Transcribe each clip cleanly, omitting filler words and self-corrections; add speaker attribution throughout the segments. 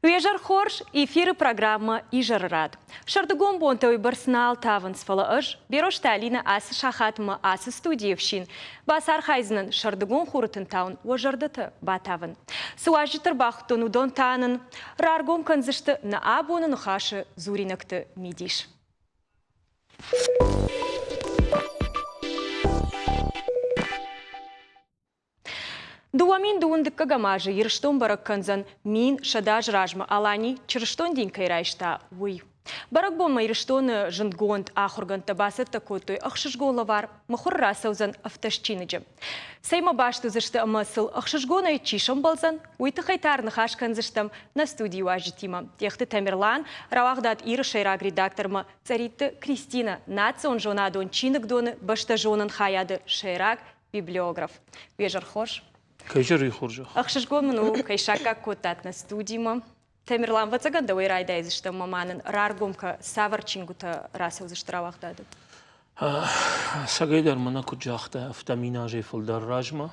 Speaker 1: Уе зӕр хорз, эфиры программӕ Изӕры рад. Сӕрдыгон бонтӕ уыйбӕрц нал тавынц, фӕлӕ ӕз, Берозты Алинӕ ацы сахатмӕ ацы студийы ӕфсин, бацархайдзынӕн сӕрдыгон хуры тынтау уӕ зӕрдӕтӕ батавын. Цы уазджыты ӕрбахуыдтон, уыдон та нын раргом кӕндзысты нӕ абоны ныхасы дзуринӕгты мидис. 2002 дыккӕгӕм азы Ирыстон бӕрӕг кӕндзӕн 1100 азы размӕ Алани чырыстон дин кӕй райста, уый. Бӕрӕгбонмӕ Ирыстоны зындгонд ахуыргӕндтӕ бацӕттӕ кодтой ӕхсызгон лӕвар, мыхуыр рацӕудзӕн ӕфтӕсчиныджы. Цӕймӕ баст уыдзысты ӕмӕ сыл ӕхсызгонӕй чи сӕмбӕлдзӕн, уый тыххӕй та ӕрныхас кӕндзыстӕм нӕ студийы уазджытимӕ. Тъехты Тамерлан, рауагъдад Иры сӕйраг редактормӕ Цъӕритты Кристинӕ, национ зонадон чиныгдоны бӕстӕзонӕн хайады сӕйраг библиограф. Уе зӕр хорз.
Speaker 2: Кӕй зӕрый хорзӕх.
Speaker 1: Ӕхсызгон мын у, кӕй саккаг кодтат нӕ студимӕ. Тамерлан, ӕвӕццӕгӕн дӕуӕй райдайдзыстӕм ӕмӕ ма нын раргом кӕ, цавӕр чингуытӕ рацӕудзысты рауагъдады?
Speaker 2: Ӕцӕгӕй дӕр мӕнӕ куыд загътай, афтӕ 1000 азӕй фылдӕр размӕ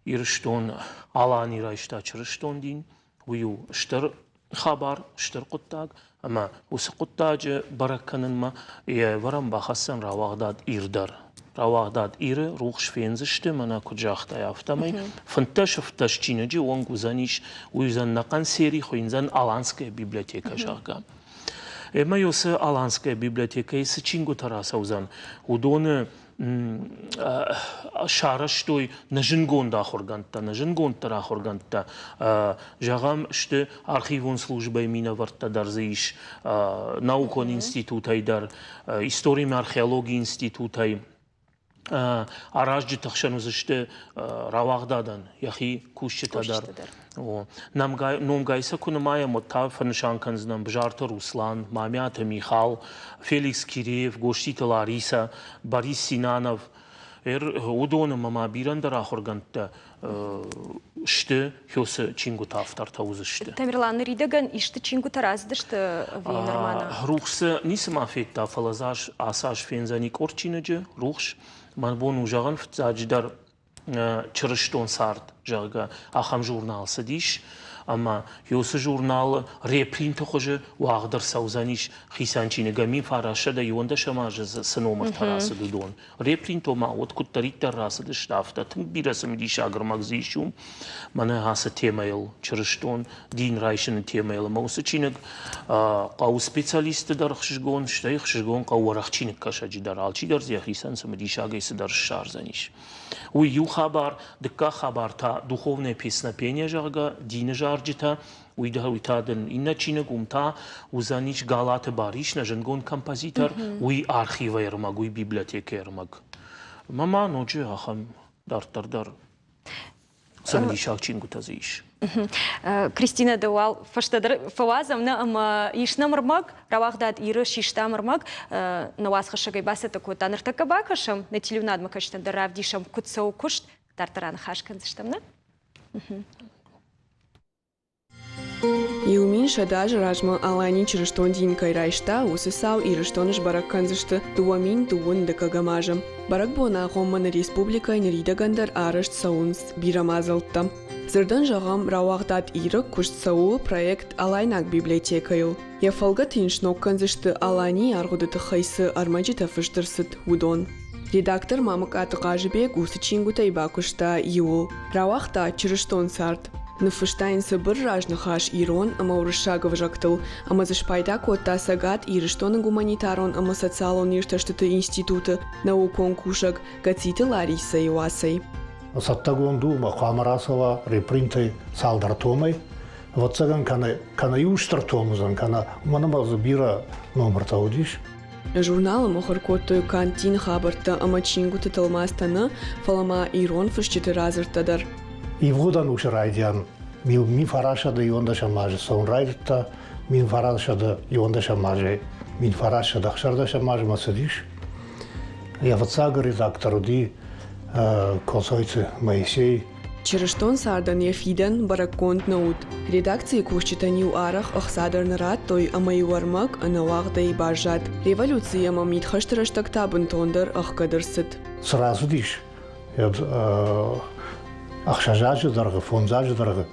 Speaker 2: Ирыстон Алани райста чырыстон дин. Уый у стыр хабар, стыр хъуыддаг, ӕмӕ уыцы хъуыддаджы бӕрӕг кӕнынмӕ йӕ ӕвӕрӕн бахӕссӕн рауагъдад Ир дӕр. Рауагъдад Иры рухс фендзысты, мӕнӕ куыд загътай, афтӕмӕй 15 чиныджы онг уыдзӕнис, уый уыдзӕн нӕхъӕн сери, хуыйндзӕн Аланская библиотека, зӕгъгӕ. Ӕмӕ уыцы Аланская библиотекӕйы цы чингуытӕ рацӕудзӕн, уыдоны сарӕзтой нӕ зындгонд ахуыргӕндтӕ, нӕ зындгонддӕр ахуыргӕндтӕ. Зӕгъӕм, сты архивон службӕйы минӕвӕрттӕ дӕр дзы ис, наукон институтӕй дӕр, истори ӕмӕ археологийы институтӕй. Аразджыты хсӕн уыдзысты рауагъдадӕн йӕхи кусджытӕ дӕр. Номгай сӕ куы нымайӕм, уӕд та фӕнысан кӕндзынӕн Бзарты Руслан, Мамиаты Михал, Феликс Киреев, Гоститы Ларисӕ, Борис Синанов. Уыдон ӕмӕ ма бирӕ ӕндӕр ахуыргӕндтӕ сты, хёсы чингуыты автортӕ уыдзысты.
Speaker 1: Тамерлан, ныридӕгӕн исты чингуытӕ рацыдысты ӕви нырма нӕ?
Speaker 2: Рухс дзы ницыма федта, фӕлӕ дзы ацы аз фендзӕни къорд чиныджы, рухс. Мӕн бон у зӕгъын, фыццаджыдӕр чырыстон цард, зӕгъгӕ, ахӕм журнал цыдис, ӕмӕ уыцы журналы репринты хуызы уагъд ӕрцӕудзӕнис хицӕн чиныг 1911 азы цы номыртӕ рацыд, уыдон. Репринт ома уӕд куыддӕриддӕр рацыдысты, афтӕ тынг бирӕ цымыдисаг ӕрмӕг дзы ис уым, мӕнӕ ацы темӕйыл, чырыстон дин райсыны темӕйыл. Ӕмӕ уыцы чиныг хъӕуы специалистты дӕр ӕхсызгон, стӕй ӕхсызгон хъӕуы уӕрӕх чиныгкӕсӕджы дӕр. Алчидӕр дзы йӕхицӕн цымыдисагӕй цыдӕр ссардзӕнис. Уый иу хабар, дыккаг хабар та духовное песнопение, зӕгъгӕ, дины зарджытӕ, уый дӕр уый та дын иннӕ чиныг, уым та уыдзӕнис Галаты Барис, нӕ зындгонд композитор, уый архивӕй ӕрмӕг, уый библиотекӕйы ӕрмӕг. Ӕмӕ ма ноджы ахӕм дарддӕр дӕр цымыдисаг чингуытӕ дзы ис.
Speaker 1: Кристина, ды уал фӕстӕдӕр фӕуадзӕм нӕ ӕмӕ ис нӕм ӕрмӕг, рауагъдад Иры систам ӕрмӕг, нӕ уацхӕссӕгӕй бацӕттӕ кодта. Ныртӕккӕ бакӕсӕм, нӕ телеуынадмӕ кӕсджытӕн дӕр равдисӕм, куыд цӕуы куыст, дарддӕр аныхас кӕндзыстӕм, нӕ?
Speaker 3: 1100 азы размӕ Алани чырыстон дин кӕй райста, уыцы цау Ирыстоны сбӕрӕг кӕндзысты 2002 дыккӕгӕм азы. Бӕрӕгбоны агъоммӕ нӕ республикӕйы ныридӕгӕн дӕр арӕзт цӕуынц бирӕ мадзӕлттӕ. Дзырдӕн зӕгъӕм, рауагъдад Иры куыст цӕуы проект Алайнаг библиотекӕйыл. Йӕ фӕлгӕты йын сног кӕндзысты Аланийы аргъуыды тыххӕй цы ӕрмӕджытӕ фыст ӕрцыд, уыдон. Редактор Мамыкъаты Хъазыбег уыцы чингуытӕй бакуыста иуыл. Рауагъта чырыстон цард. Ныффыста йын цыбыр разныхас ирон ӕмӕ уырыссаг ӕвзӕгтыл ӕмӕ дзы спайда кодта Цӕгат Ирыстоны гуманитарон ӕмӕ социалон иртӕстыты институты наукон кусӕг Гӕтиты Ларисӕйы уацӕй.
Speaker 4: Цӕттӕгонд у ӕмӕ хъуамӕ рацӕуа репринтӕй цалдӕр томӕй. Ӕвӕццӕгӕн, кӕнӕ, кӕнӕ иу стыр том уыдзӕн, кӕнӕ уымӕн ӕмӕ дзы бирӕ номыртӕ уыдис.
Speaker 3: Журналы мыхуыр кодтой канд дины хабӕрттӕ ӕмӕ чингуыты тӕлмацтӕ нӕ, фӕлӕ ма ирон фысджыты радзырдтӕ дӕр.
Speaker 4: Ивгъуыд ӕнусы райдиан 1911 азы цӕуын райдыдта, 1911 азӕй 1916 азмӕ цыдис. Йӕ фыццаг редактор уыди Коцойты Моисей.
Speaker 3: Чырыстон цардӕн йӕ фидӕн бӕрӕггонд нӕ уыд. Редакцийы кусджытӕн-иу арӕх ӕхца дӕр нӕ радтой ӕмӕ-иу ӕрмӕг ӕнӕуагъдӕй баззад. Революци ӕмӕ мидхӕсты рӕстӕг та бынтондӕр ӕхгӕд ӕрцыд.
Speaker 4: Цы рацыдис, ӕхсӕз азы дӕргъы, фондз азы дӕргъы.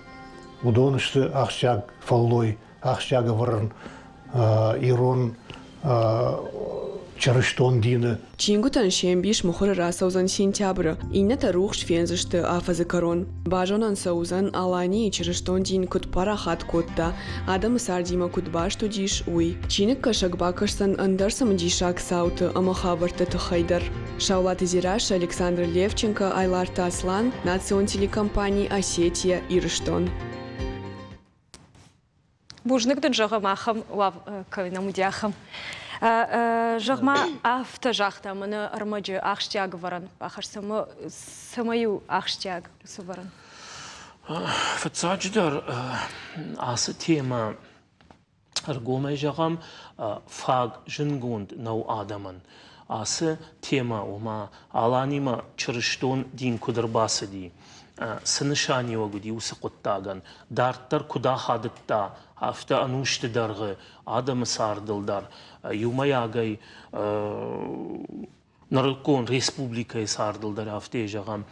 Speaker 4: Уыдон сты ахсджиаг фӕллой, ахсджиаг ӕвӕрӕн ирон чырыстон дины.
Speaker 3: Чингуытӕн се мбис мыхуыры рацӕудзӕн сентябры, иннӕтӕ рухс фендзысты афӕдзы кӕрон. Базонӕн сӕ уыдзӕн, Аланийы чырыстон дин куыд парахат кодта, адӕмы цардимӕ куыд баст уыдис, уый. Чиныгкӕсӕг бакӕсдзӕн ӕндӕр цымыдисаг цауты ӕмӕ хабӕртты тыххӕй дӕр. Саулаты Дзерассӕ, Александр Левченко, Айларты Аслан, национ телекомпани «Осетия, Ирыстон».
Speaker 1: Бузныг дын зӕгъӕм ахӕм кӕнӕм уыди ахӕм. Зӕгъ-ма, афтӕ загъта мӕнӕ ӕрмӕджы ахсджиаг ӕвӕрӕн бахӕсс, цӕмӕй у ахсджиаг уыцы ӕвӕрӕн?
Speaker 2: Фыццаджыдӕр, ацы темӕ ӕргомӕй зӕгъӕм, фаг зынгонд нӕу адӕмӕн. Ацы темӕ, ома Аланимӕ чырыстон дин куыд ӕрбацыди, цы нысаниуӕг уыди уыцы хъуыддагӕн, дарддӕр куыд ахадыдта, афтӕ ӕнусты дӕргъы адӕмы цардыл дӕр, иумӕйагӕй нырыккон республикӕйы цардыл дӕр афтӕ зӕгъӕм,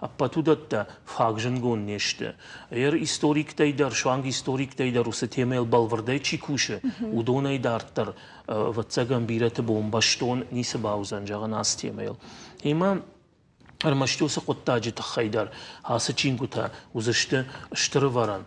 Speaker 2: ӕппӕт уыдӕттӕ фаг зынгонд не сты. Ӕр историктӕй дӕр, суанг историктӕй дӕр уыцы темӕйыл бӕлвырдӕй чи кусы, уыдонӕй дарддӕр, ӕвӕццӕгӕн, бирӕты бон бӕстон ницы бауыдзӕн зӕгъын ацы темӕйыл. Ӕмӕ ӕрмӕст уыцы хъуыддаджы тыххӕй дӕр ацы чингуытӕ уыдзысты стыр ӕвӕрӕн,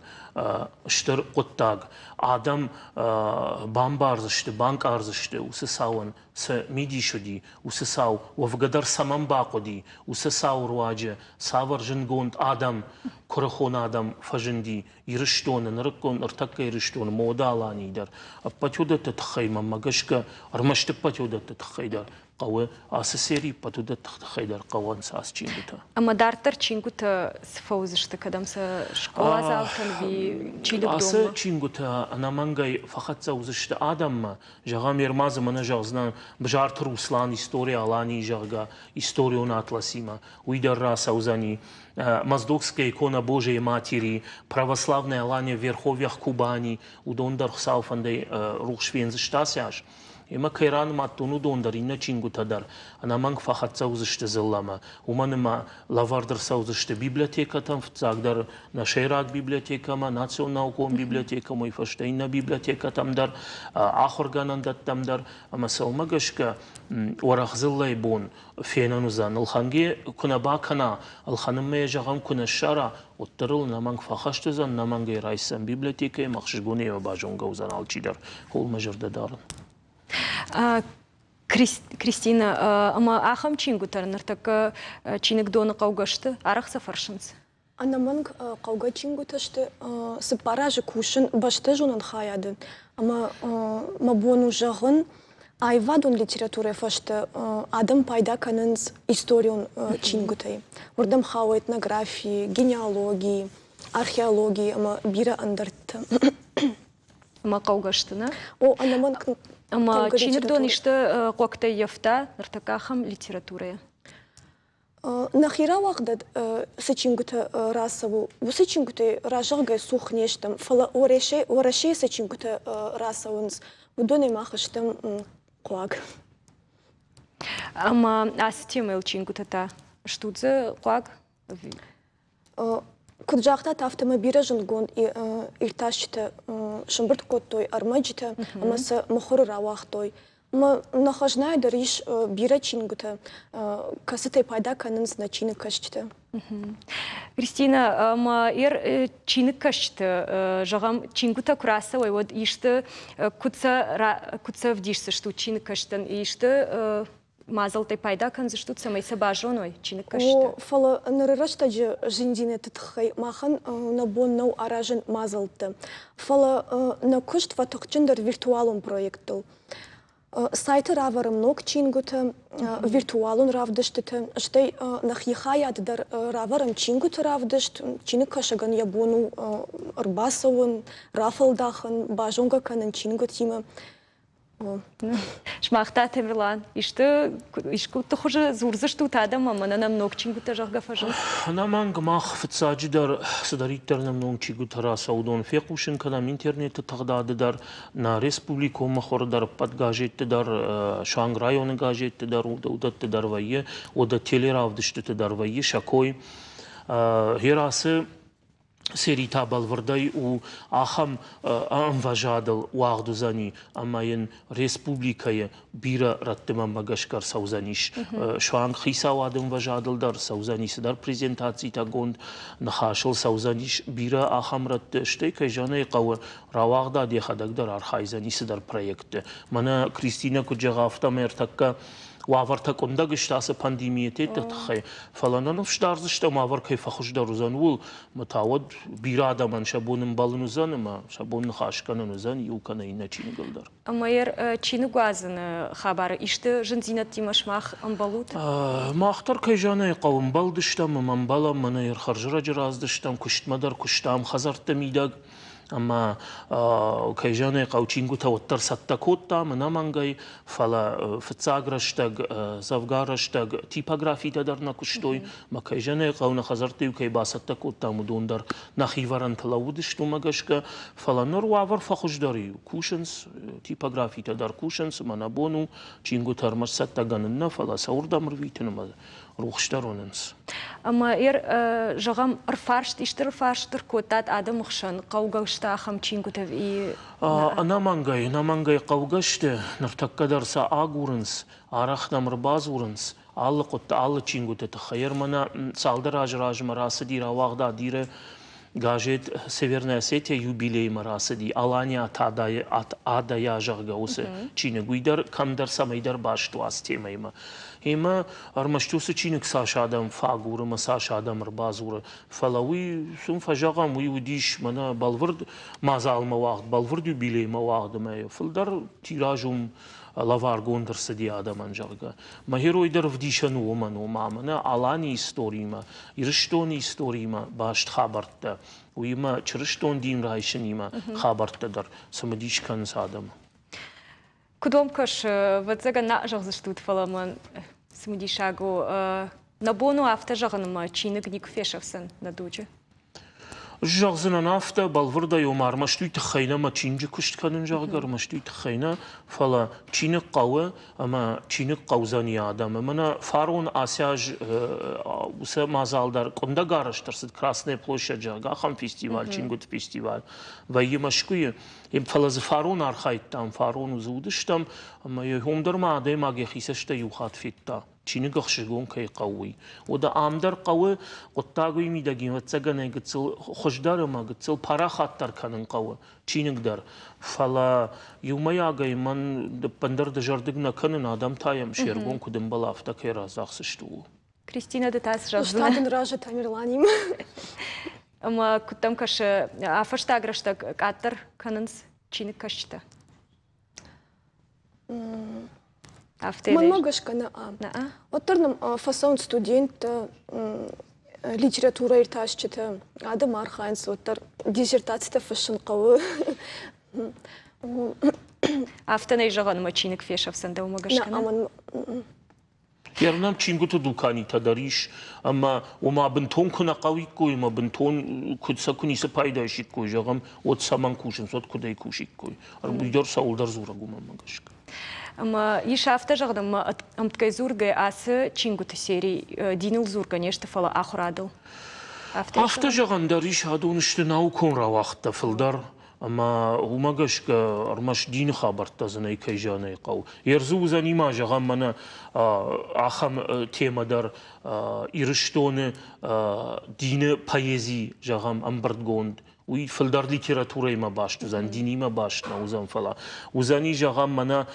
Speaker 2: стыр хъуыддаг. Адӕм бамбардзысты, банкъардзысты уыцы цауӕн цы мидис уыди, уыцы цау уӕвгӕ дӕр цӕмӕн бахъуыди, уыцы цауы руаджы цавӕр зындгонд адӕм, куырыхон адӕм фӕзынди Ирыстоны, нырыккон ныртӕккӕ Ирыстоны, мода Аланийы дӕр. Ӕппӕт уыдӕтты тыххӕй мӕнмӕ гӕсгӕ, ӕрмӕст ӕппӕт уыдӕтты тыххӕй дӕр хъӕуы ацы серийы ӕппӕт уыдӕтты тыххӕй дӕр хъӕуынц ацы чингуытӕ.
Speaker 1: Ӕмӕ дарддӕр чингуытӕ цы фӕуыдзысты, кӕдӕм сӕ скъоладзаутӕн ӕви чиныгдонмӕ?
Speaker 2: Ацы чингуытӕ ӕнӕмӕнгӕй фӕхӕццӕ уыдзысты адӕммӕ. Зӕгъӕм, Ермадзы мӕнӕ зӕгъдзынӕн Бзарты Руслан История Алании, зӕгъгӕ, историон атласимӕ. Уый дӕр рацӕудзӕни. Моздокская икона Божией Матери, Православная Алания в Верховьях Кубани, уыдон дӕр Хуыцауы фӕндӕй рухс фендзысты ацы аз. Ӕмӕ кӕй ранымадтон, уыдон дӕр, иннӕ чингуытӕ дӕр ӕнӕмӕнг фӕхӕццӕ уыдзысты дзыллӕмӕ, уымӕн ӕмӕ лӕвӕрд ӕрцӕудзысты библиотекӕтӕм, фыццагдӕр нӕ сӕйраг библиотекӕмӕ, национ наукон библиотекӕмӕ, уый фӕстӕ иннӕ библиотекӕтӕм дӕр, ахуыргӕнӕндӕттӕм дӕр. Ӕмӕ сӕ уымӕ гӕсгӕ уӕрӕх дзыллӕйы бон фенӕн уыдзӕн. Ӕлхӕнгӕ куы нӕ бакӕна, ӕлхӕнынмӕ йӕ зӕгъӕм куы нӕ ссара, уӕддӕр ыл ӕнӕмӕнг фӕхӕст уыдзӕн, ӕнӕмӕнг ӕй райсдзӕн библиотекӕйы ӕмӕ ӕхсызгонӕй йемӕ базонгӕ уыдзӕн алчидӕр. Ууыл мӕ зӕрдӕ дарын.
Speaker 1: Кристина, ӕмӕ ахӕм чингуытӕ ныртӕккӕ чиныгдоны хъӕугӕ сты? Арӕх сӕ фӕрсынц?
Speaker 5: Ӕнӕмӕнг хъӕугӕ чингуытӕ сты. Цыппар азы кусын бӕстӕзонӕн хайады ӕмӕ мӕ бон у зӕгъын, аивадон литературӕйы фӕстӕ адӕм пайда кӕнынц историон чингуытӕй. Уырдӕм хауы этнографи, генеалоги, археологи ӕмӕ бирӕ ӕндӕртӕ.
Speaker 1: Ӕмӕ хъӕугӕ сты, нӕ?
Speaker 5: О, ӕнӕмӕнг.
Speaker 1: Ӕмӕ чиныгдон исты хъуӕгтӕ ййӕфта ныртӕккӕ ахӕм литературӕйӕ?
Speaker 5: Нӕхи рауагъдад цы чингуытӕ рацӕуы, уыцы чингуытӕй разӕгъгӕ цух не стӕм, фӕлӕ Уӕрӕсейы цы чингуытӕ рацӕуынц, уыдонӕй мах стӕм хъуаг.
Speaker 1: Ӕмӕ ацы темӕйыл чингуытӕ та стут дзы хъуаг?
Speaker 5: Куыд загътат, афтӕмӕй бирӕ зындгонд иртасджытӕ сӕмбырд кодтой ӕрмӕджытӕ ӕмӕ сӕ мыхуыры рауагътой. Ӕмӕ нӕ хӕзнайы дӕр ис бирӕ чингуытӕ, кӕцытӕй пайда кӕнынц нӕ чиныгкӕсджытӕ.
Speaker 1: Кристина, ӕмӕ чиныгкӕсджыты, зӕгъӕм, чингуытӕ куы рацӕуой, уӕд исты куыд сӕ куыд сӕ ӕвдисдзыстут чиныгкӕсджытӕн, исты мадзӕлттӕй пайда кӕндзыстут, цӕмӕй сӕ базоной чиныгкӕсджытӕ?
Speaker 5: О, фӕлӕ ныры рӕстӕджы зындзинӕдты тыххӕй махӕн нӕ бон нӕу аразын мадзӕлттӕ. Фӕлӕ нӕ куыст фӕтыхджындӕр виртуалон проекттыл. Сайты равӕрӕм ног чингуытӕ, виртуалон равдыстытӕ, стӕй нӕхи хайад дӕр равӕрӕм чингуыты равдыст. Чиныгкӕсӕгӕн йӕ бон у ӕрбацӕуын, рафӕлдахын, базонгӕ кӕнын чингуытимӕ.
Speaker 1: Сымах та, Тамерлан, исты искуыты хуызы дзурдзыстут адӕммӕ, мӕнӕ нӕм ног чингуытӕ, зӕгъгӕ, фӕзынд?
Speaker 2: Ӕнӕмӕнг мах фыццаджыдӕр цыдӕриддӕр нӕм ног чингуытӕ рацӕуы, уыдон фехъусын кӕнӕм интернеты тыгъдады дӕр, нӕ республикон мыхуыры дӕр, ӕппӕт газетты дӕр, суанг районы газетты дӕр, уыдӕтты дӕр вӕййы, уӕдӕ телеравдыстыты дӕр вӕййы сӕ кой. Гъер ацы. сери та бӕлвырдӕй у ахӕм ӕмвӕзадыл уагъд уыдзӕни ӕмӕ йын республикӕйы бирӕ рӕтты мӕнмӕ гӕсгӕ ӕрцӕудзӕнис. Суанг хицауады ӕмвӕзадыл дӕр цӕудзӕни цыдӕр презентацитӕгонд ныхасыл цӕудзӕнис бирӕ ахӕм рӕтты, стӕй кӕй зӕгъын ӕй хъӕуы, рауагъдад йӕхӕдӕг дӕр архайдзӕни цыдӕр проектты. Мӕнӕ Кристинӕ куыд зӕгъы, афтӕмӕй ӕртӕккӕ уавӕртӕ къуындӕг сты ацы пандемийы тетты тыххӕй, фӕлӕ нӕ ныфс дардзыстӕм, уавӕр кӕй фӕхуыздӕр уыдзӕн, ууыл, ӕмӕ та уӕд бирӕ адӕмӕн сӕ бон ӕмбӕлын уыдзӕн ӕмӕ сӕ бон ныхас кӕнын уыдзӕн иу кӕнӕ иннӕ чиныгыл дӕр.
Speaker 1: Ӕмӕ чиныгуадзыны хабары исты зындзинӕдтимӕ сымах ӕмбӕлут?
Speaker 2: Мах дӕр, кӕй зӕгъын ӕй хъӕуы, ӕмбӕлдыстӕм ӕмӕ ӕмбӕлӕм, мӕнӕ хӕрзӕрӕджы рацыдыстӕм, куыстмӕ дӕр куыстам хӕдзӕртты мидӕг. Ӕмӕ, кӕй зӕгъын ӕй хъӕуы, чингуытӕ уӕддӕр цӕттӕ кодтам ӕнӕмӕнгӕй, фӕлӕ фыццаг рӕстӕг, дзӕвгар рӕстӕг типографитӕ дӕр нӕ куыстой, ӕмӕ кӕй зӕгъын ӕй хъӕуы, нӕ хӕдзӕртты-иу кӕй бацӕттӕ кодтам, уыдон дӕр нӕхи вӕрӕнты лӕууыдысты уымӕ гӕсгӕ. Фӕлӕ ныр уавӕр фӕхуыздӕр и. Кусынц, типографитӕ дӕр кусынц, ӕмӕ нӕ бон у чингуытӕ ӕрмӕст цӕттӕгӕнын нӕ, фӕлӕ сӕ уырдӕм ӕрвитын ӕмӕ рухсдӕр уынынц.
Speaker 1: Ӕмӕ зӕгъӕм, ӕрфарст, исты ӕрфарст ӕркодтат адӕмы хсӕн хъӕугӕ сты ахӕм чингуытӕ ӕви
Speaker 2: Ӕнӕмӕнгӕй, ӕнӕмӕнгӕй хъӕугӕ сты. Ныртӕккӕ дӕр сӕ агурынц, арӕх нӕм ӕрбадзурынц алы хъуыддаг, алы чингуыты тыххӕй. Ӕрмӕнӕ цалдӕр азы размӕ рацыди рауагъдад Иры газет «Северная Осетия» юбилеймӕ рацыди Алания от Адая, зӕгъгӕ, уыцы чиныг. Уый дӕр кӕмдӕр цӕмӕйдӕр баст у ацы темӕимӕ. Ӕмӕ ӕрмӕст уыцы чиныг цас адӕм фӕагуры ӕмӕ цас адӕм ӕрбадзуры, фӕлӕ уый, сын фӕзӕгъӕм, уый уыдис мӕнӕ бӕлвырд мадзалмӕ уагъд, бӕлвырд юбилеймӕ уагъд ӕмӕ фылдӕр тираж уым лӕваргонд ӕрцыди адӕмӕн, зӕгъгӕ. Мӕ герой дӕр ӕвдисӕн у уымӕн, ома мӕнӕ Аланийы историимӕ, Ирыстоны историимӕ баст хабӕрттӕ, уыимӕ чырыстон дин райсынимӕ хабӕрттӕ дӕр цымыдис кӕнынц адӕмы.
Speaker 1: Куыд уӕм кӕсы, ӕвӕццӕгӕн нӕ зӕгъдзыстут, фӕлӕ мӕн цымыдисаг у, нӕ бон у афтӕ зӕгъын, ӕмӕ чиныг никуы фесӕфдзӕн нӕ дуджы?
Speaker 2: Зӕгъдзынӕн афтӕ, бӕлвырдӕй ома ӕрмӕст уый тыххӕй нӕ, ӕмӕ чиныджы куыст кӕнын, зӕгъгӕ, ӕрмӕст уый тыххӕй нӕ, фӕлӕ чиныг хъӕуы ӕмӕ чиныг хъӕудзӕн йӕ адӕмы. Мӕнӕ фарон ацы аз уыцы мадзал дӕр къуындӕг арӕзт ӕрцыд Красная площадь, зӕгъгӕ, ахӕм фестиваль, чингуыты фестиваль вӕййы Мӕскуыйы. Фӕлӕ дзы фарон архайдтам, фарон дзы уыдыстӕм, ӕмӕ йӕ уым дӕр ма адӕймаг йӕхи цӕстӕй иу хатт федта. Чиныг ӕхсызгон кӕй хъӕуы, уый. Уӕдӕ ам дӕр хъӕуы хъуыддаг уый мидӕг ӕвӕццӕгӕн ӕй гыццыл хуыздӕр ӕмӕ гыццыл парахатдӕр кӕнын хъӕуы чиныг дӕр. Фӕлӕ иумӕйагӕй мӕн ӕппындӕр дызӕрдыг нӕ кӕнын, адӕм та йӕм се ргом куыд ӕмбӕлы, афтӕ кӕй раздӕхдзысты, ууыл.
Speaker 1: Кристина, ды та цы зӕгъдзынӕ?
Speaker 5: Ӕз та дын разы Тамерланимӕ.
Speaker 1: Ӕмӕ куыд дӕм кӕсы, а фӕстаг рӕстӕг къаддӕр кӕнынц чиныгкӕсджытӕ? Афтӕ
Speaker 5: Мӕнмӕ гӕсгӕ нӕ. Уӕддӕр нӕм фӕцӕуынц студенттӕ, литературӕиртасджытӕ, адӕм архайынц, уӕддӕр диссертацитӕ фыссын хъӕуы.
Speaker 1: Афтӕ нӕй зӕгъӕн, ӕмӕ чиныг фесӕфдзӕн дӕумӕ гӕсгӕ?
Speaker 5: Нӕ,
Speaker 2: Нӕм чингуыты дуканитӕ дӕр ис, ӕмӕ ома бынтон куы нӕ хъӕуиккой ӕмӕ бынтон куыд сӕ куы ницы пайда исиккой, зӕгъӕм, уӕд цӕмӕн кусынц, уӕд куыдӕй кусиккой. Уый дӕр цӕуылдӕр дзурӕг у мӕнмӕ гӕсгӕ.
Speaker 1: Ӕмӕ ис афтӕ зӕгъын, ӕмӕ ӕмткӕй дзургӕ ацы чингуыты сери диныл дзургӕ не сты, фӕлӕ ахуырадыл.
Speaker 2: Афтӕ зӕгъӕн дӕр ис, адон сты наукон рауагъдтӕ фылдӕр. Ӕмӕ уымӕ гӕсгӕ ӕрмӕст дины хабӕрттӕ дзы нӕй, кӕй зӕгъын ӕй хъӕуы. Ердзы уыдзӕни ма, зӕгъӕм, мӕнӕ ахӕм темӕ дӕр Ирыстоны дины поэзи, зӕгъӕм, ӕмбырдгонд. Уый фылдӕр литературӕимӕ баст уыдзӕн, динимӕ баст нӕ уыдзӕн, фӕлӕ уыдзӕни, зӕгъӕм, мӕнӕ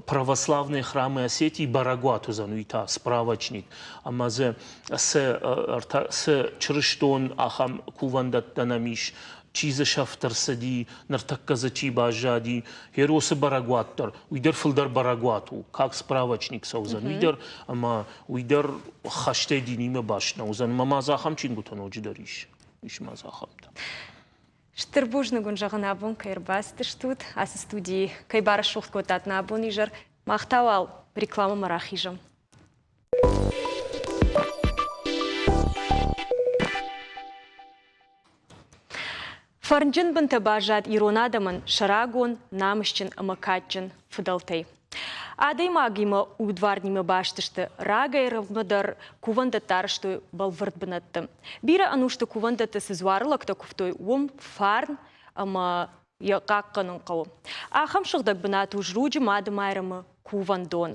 Speaker 2: православные храмы Осетии бӕрӕгуат уыдзӕн, уый та справочник. Ӕмӕ дзы цы чырыстон ахӕм кувӕндӕттӕ нӕм ис, чи дзы сӕфт ӕрцыди, ныртӕккӕ дзы чи баззади, Херосы бӕрӕгуат дӕр, уый дӕр фылдӕр бӕрӕгуат у, как справочник цӕудзӕн, уый дӕр ӕмӕ уый дӕр хӕстӕй динимӕ баст нӕ уыдзӕн. Ӕмӕ ма дзы ахӕм чингуытӕ ноджыдӕр ис. Ис ма дзы ахӕмтӕ.
Speaker 1: Стыр бузныг уын зӕгъын абон кӕй ӕрбацыдыстут ацы студийы, кӕй барӕсугъд кодтат нӕ абон изӕр. Мах та уал рекламӕмӕ рахизӕм. Фӕрнджын бынтӕ баззад ирон адӕмӕн сӕ рагон, намысджын ӕмӕ кадджын фыдӕлтӕй. Адӕймагимӕ удварнимӕ баст сты рагӕй рӕвмӕ дӕр кувӕндӕттӕ арӕзтой бӕлвырд бынӕтты. Бирӕ ӕнусты кувӕндӕтты цы дзуары лӕгтӕ куывтой, уым фарн ӕмӕ йӕ хъахъхъӕнын хъӕуы. Ахӕм сыгъдӕг бынат у Зруджы Мады Майрӕмы кувӕндон.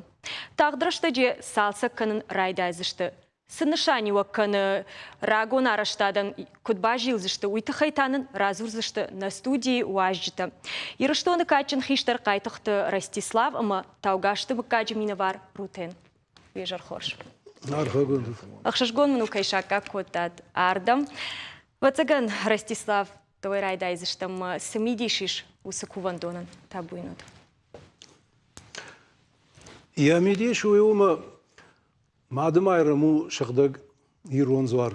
Speaker 1: Тагъд рӕстӕджы цалцӕг кӕнын райдайдзысты. Цы нысаниуӕг кӕны рагон арӕзтадӕн, куыд базилдзысты, уый тыххӕй та нын радзурдзысты нӕ студийы уазджытӕ. Ирыстоны кадджын хистӕр Хъайтыхъты Ростислав ӕмӕ Таугазты мыггаджы минӕвар Рутен. Уе зӕр хорз.
Speaker 6: Арфӕгонд.
Speaker 1: Ӕхсызгон мын у, кӕй саккаг кодтат ардӕм. Ӕвӕццӕгӕн, Ростислав, дӕуӕй райдайдзыстӕм, цы мидис ис уыцы кувӕндонӕн табуйнаг?
Speaker 6: Йӕ мидис уый у, ӕмӕ Мады Майрӕм у сыгъдӕг ирон дзуар.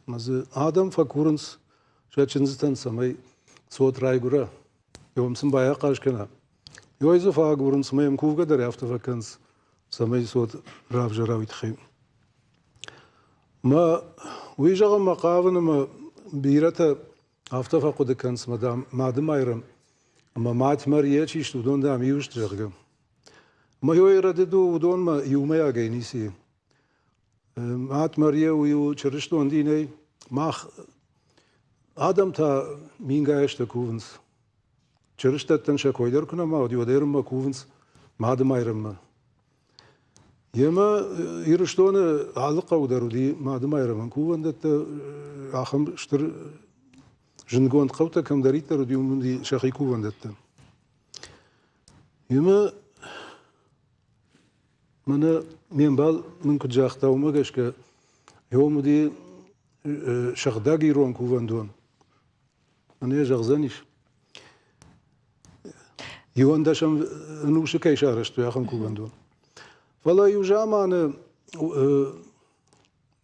Speaker 6: Ӕмӕ дзы адӕм фӕкурынц сӕ чындзытӕн, цӕмӕй цот райгуыра, уым сын байахъаз кӕна. Иуӕй дзы фӕагурынц, ӕмӕ йӕм кувгӕ дӕр афтӕ фӕкӕнынц, цӕмӕй цот равзӕра, уый тыххӕй. Мӕ уый зӕгъынмӕ хъавын ӕмӕ бирӕтӕ афтӕ фӕхъуыды кӕнынц, мӕ дам, Мады Майрӕм ӕмӕ Мать Мария чи сты, уыдон, дам, иу сты, зӕгъгӕ. Мӕ рӕдыд у, уыдонмӕ иумӕйагӕй ницы и. Мад Мария у иу чырыстон динӕй. Мах адӕм та мингай азтӕ кувынц. Чырыстӕттӕн сӕ кой дӕр куы нӕма уыди, уӕд ӕрмӕ кувынц Мады Майрӕммӕ. Емӕ Ирыстоны алы хъӕу дӕр уыди Мады Майрӕмӕн кувӕндӕттӕ, ахӕм стыр зындгонд хъӕутӕ кӕмдӕриддӕр уыди, уым уыди сӕхи кувӕндӕттӕ. Емӕ мӕнӕ ме мбал мын куыд загъта, уымӕ гӕсгӕ уым уыди сыгъдӕг ирон кувӕндон. Мӕнӕ йӕ зӕгъдзӕнис. Иуӕндӕсӕм ӕнусы кӕй сарӕзтой, ахӕм кувӕндон. Фӕлӕ иу заманы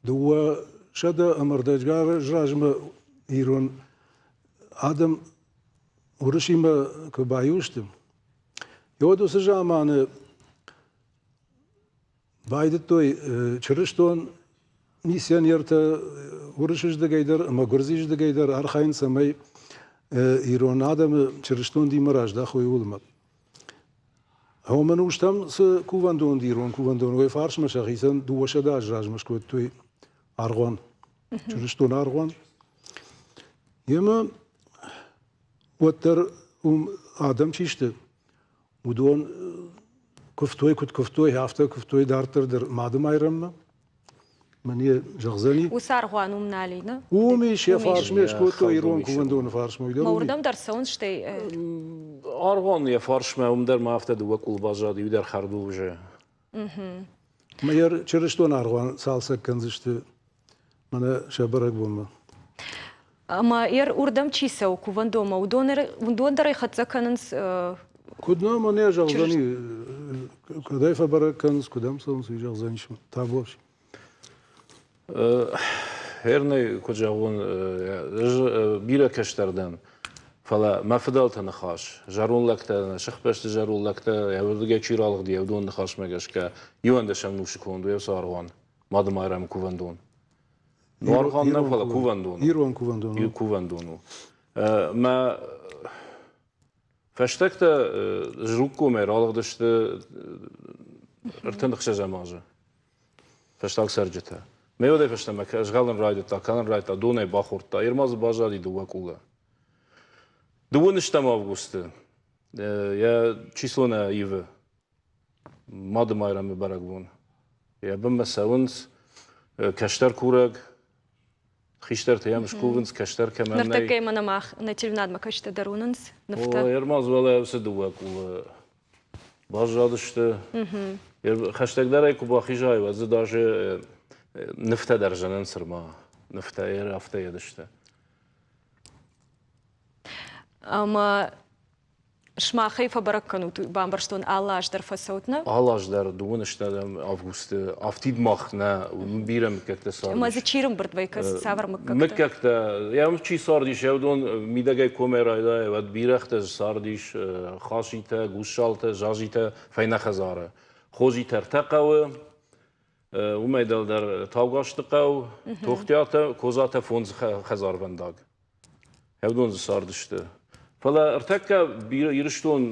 Speaker 6: 200 ӕмӕ ӕрдӕджы размӕ ирон адӕм Уырысимӕ куы баиу сты, уӕд уыцы заманы байдыдтой чырыстон миссионертӕ уырысыздыгӕй дӕр ӕмӕ гуырдзиыздыгӕй дӕр архайын, цӕмӕй ирон адӕмы чырыстон динмӕ раздахой уылмӕ. Уымӕн устӕм цы кувӕндон ирон кувӕндон, уый фарсмӕ сӕхицӕн 200 азы размӕ скодтой аргъуан, чырыстон аргъуан. Емӕ уӕддӕр уым адӕм чи сты, уыдон куывтой, куыд куывтой, афтӕ куывтой дарддӕр дӕр Мады Майрӕммӕ. Мӕн йӕ зӕгъдзӕни.
Speaker 1: Уыцы аргъуан уым нал и, нӕ?
Speaker 6: Уым ис, йӕ фарсмӕ скодтой ирон кувӕндоны фарсмӕ.
Speaker 1: Ма уырдӕм дӕр цӕуынц, стӕй...
Speaker 7: Аргъуан йӕ фарсмӕ, уым дӕр ма афтӕ дыууӕ къул баззад, иу дӕр хӕрд у уже.
Speaker 6: Мӕ чырыстон аргъуан цалцӕг кӕндзысты мӕнӕ сӕ бӕрӕгбонмӕ.
Speaker 1: Ӕмӕ ер уырдӕм чи цӕуы кувӕндонмӕ, уыдон, уыдон дӕр ӕй хӕццӕ кӕнынц?
Speaker 6: Куыд нӕ, мӕнӕ зӕгъдзӕни, куыдӕй фӕбӕрӕг кӕнынц, куыдӕм цӕуынц, уый зӕгъдзӕнис табуафси.
Speaker 7: Хернӕй, куыд зӕгъон, ӕз бирӕ кӕстӕр дӕн, фӕлӕ мӕ фыдӕлты ныхас, зӕронд лӕгтӕ, сыхбӕсты зӕронд лӕгтӕ, уырдыгӕй чи ралыгъди, уыдон ныхасмӕ гӕсгӕ, иуӕндӕсӕм ӕнусы конд у уыцы аргъуан, Мады Майрӕмы кувӕндон. Ну, аргъуан нӕ, фӕлӕ кувӕндон.
Speaker 6: Ирон кувӕндон.
Speaker 7: Ир кувӕндон у. Мӕ фӕстӕгтӕ Зруггомӕй ралыгъдысты 36 азы. Фӕстаг цӕрджытӕ. Мӕ уӕдӕй фӕстӕмӕ згъӕлын райдыдта, кӕнын райдыдта, донӕй бахордта. Ерма дзы баззади дыууӕ къулы. Дыууыныстӕм августы йӕ число нӕ ивы. Мады Майрӕмы бӕрӕгбон. Йӕ бынмӕ цӕуынц кӕстӕр курӕг, хистӕртӕ йӕм скувынц, кӕстӕр кӕмӕн нӕй.
Speaker 1: Ныртӕккӕ мӕнӕ мах нӕ телеуынадмӕ кӕсджытӕ дӕр уынынц нывтӕ.
Speaker 7: О, Ермаз уӕлӕ уыцы дыууӕ къулы баззадысты. Хӕстӕгдӕрӕй куы бахизай, уӕд дзы даже нывтӕ дӕр зынынц ӕрма. Нывтӕ афтӕ едысты.
Speaker 1: Ӕмӕ Сымахӕй фӕбӕрӕг кӕнут, бамбӕрстон, алы аз дӕр фӕцӕут, нӕ?
Speaker 7: Алы аз дӕр дыууын стӕм августы афтид мах нӕ, бирӕ мыггӕгтӕ цардис.
Speaker 1: Ӕмӕ дзы чи рымбырд вӕййы, цавӕр мыггӕгтӕ?
Speaker 7: Мыггӕгтӕ, йӕм чи цардис, уыдон мидӕгӕй комӕй райдайа, уӕд бирӕгътӕ дзы цардис, Хаситӕ, Гуссалтӕ, Зазитӕ, фӕйнӕ хӕдзары. Хозитӕ ӕртӕ хъӕуы, уымӕй дӕлдӕр Таугазты хъӕу, Тохтиатӕ, Козатӕ фондз хӕдзарвӕндаг. Уыдон дзы цардысты. Фӕлӕ ӕртӕккӕ Ирыстон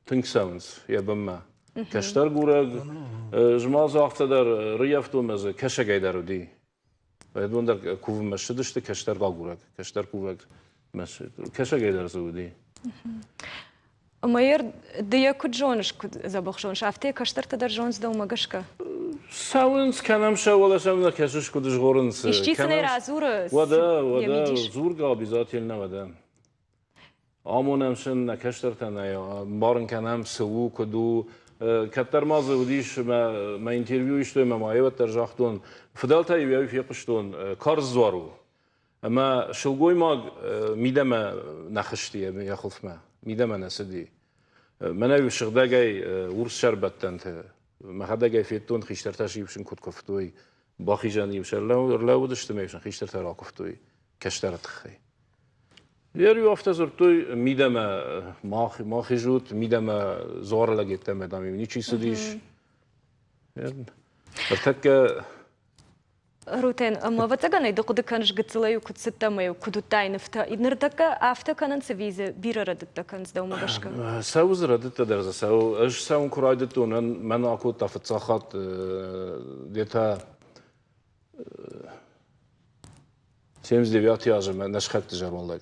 Speaker 7: тынг цӕуынц йӕ бынмӕ. Кӕстӕргурӕг ма дзы афтӕ дӕр рыййӕфтон мӕ дзы кӕсӕгӕй дӕр уыди. Уыдон дӕр кувынмӕ ссыдысты кӕстӕргагурӕг, кӕстӕр кувӕг кӕсӕгӕй дӕр дзы уыди.
Speaker 1: Ӕмӕ ды йӕ куыд зоныс, куыд дзӕбӕх зоныс, афтӕ йӕ кӕстӕртӕ дӕр зонынц дӕумӕ гӕсгӕ?
Speaker 7: Цӕуынц, кӕнӕм сӕ, уӕлӕ сӕм нӕ кӕсыс, куыд згъорынц.
Speaker 1: Исчи сын ӕй радзуры?
Speaker 7: Уӕдӕ, уӕдӕ, дзургӕ обязательно, уӕдӕ. Амонӕм сын нӕ кӕстӕртӕн ӕй, ӕмбарын кӕнӕм, цы у, куыд у. Кӕддӕр ма дзы уыдис, мӕ, мӕ интервью истой мӕ ма уӕддӕр загътон, фыдӕлтӕ-иу ӕй фехъуыстон, карз дзуар у. Ӕмӕ сылгоймаг мидӕмӕ нӕ хызти йӕ хуылфмӕ, мидӕмӕ нӕ цыди. Мӕнӕ-иу сыгъдӕгӕй урс сӕрбӕттӕнты мӕхӕдӕг ӕй федтон, хистӕртӕ сӕ-иу сын куыд куывтой, бахизӕн-иу сӕ ӕрлӕууыдысты ӕмӕ-иу сын хистӕртӕ ракуывтой кӕстӕры тыххӕй. Йе афтӕ дзырдтой, мидӕмӕ ма хизут, мидӕмӕ дзуары лӕг йеддӕмӕ, дам-иу ничи цыдис. Ныртӕккӕ
Speaker 1: Рутен, ӕмӕ ӕвӕццӕгӕн ӕй ды хъуыды кӕныс гыццылӕй куыд цыдтӕ ӕмӕ куыд уыдтай нывтӕ. Ныртӕккӕ афтӕ кӕнынц ӕви дзы бирӕ рӕдыдтӕ кӕнынц дӕумӕ гӕсгӕ?
Speaker 7: Цӕуы дзы рӕдыдтӕ дӕр дзы цӕуы. Ӕз цӕуын куы райдыдтон, мӕн акодта фыццаг хатт где-то 79 азы мӕ нӕ сыхӕгты зӕронд лӕг.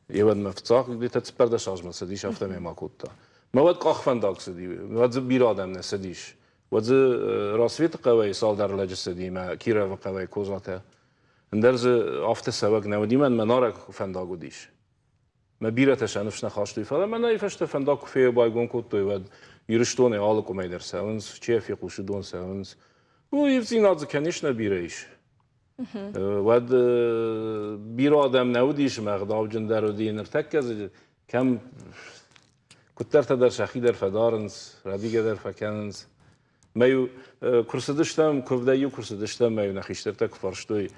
Speaker 7: Еуӕн мӕ фыццаг где-то 14 азмӕ цыдис, афтӕ мӕм акодта. Мӕ уӕд къахвӕндаг цыди, уӕд дзы бирӕ адӕм нӕ цыдис. Уӕд дзы Рассветы хъӕуӕй цалдӕр лӕджы цыди мӕ Кировы хъӕуӕй Козатӕ. Ӕндӕр дзы афтӕ цӕуӕг нӕ уыди, мӕнмӕ нарӕг фӕндаг уыдис. Мӕ бирӕтӕ сӕ ныфс нӕ хастой, фӕлӕ мӕнӕй фӕстӕ фӕндаг куы фӕбайгом кодтой, уӕд Ирыстонӕй алы къуымӕй дӕр цӕуынц, чи йӕ фехъусы, уыдон цӕуынц. Ну, ивддзинад дзы, конечно, бирӕ ис. Уӕд бирӕ адӕм нӕ уыдис, ӕмӕ ӕгъдауджын дӕр уыди. Ныртӕккӕ дзы кӕм куыддӕртӕ дӕр сӕхи дӕр фӕдарынц, рӕдигӕ дӕр фӕкӕнынц. Мӕ-иу куы рцыдыстӕм, куывдӕй-иу куы рцыдыстӕм, мӕ-иу нӕ хистӕртӕ куы фарстой,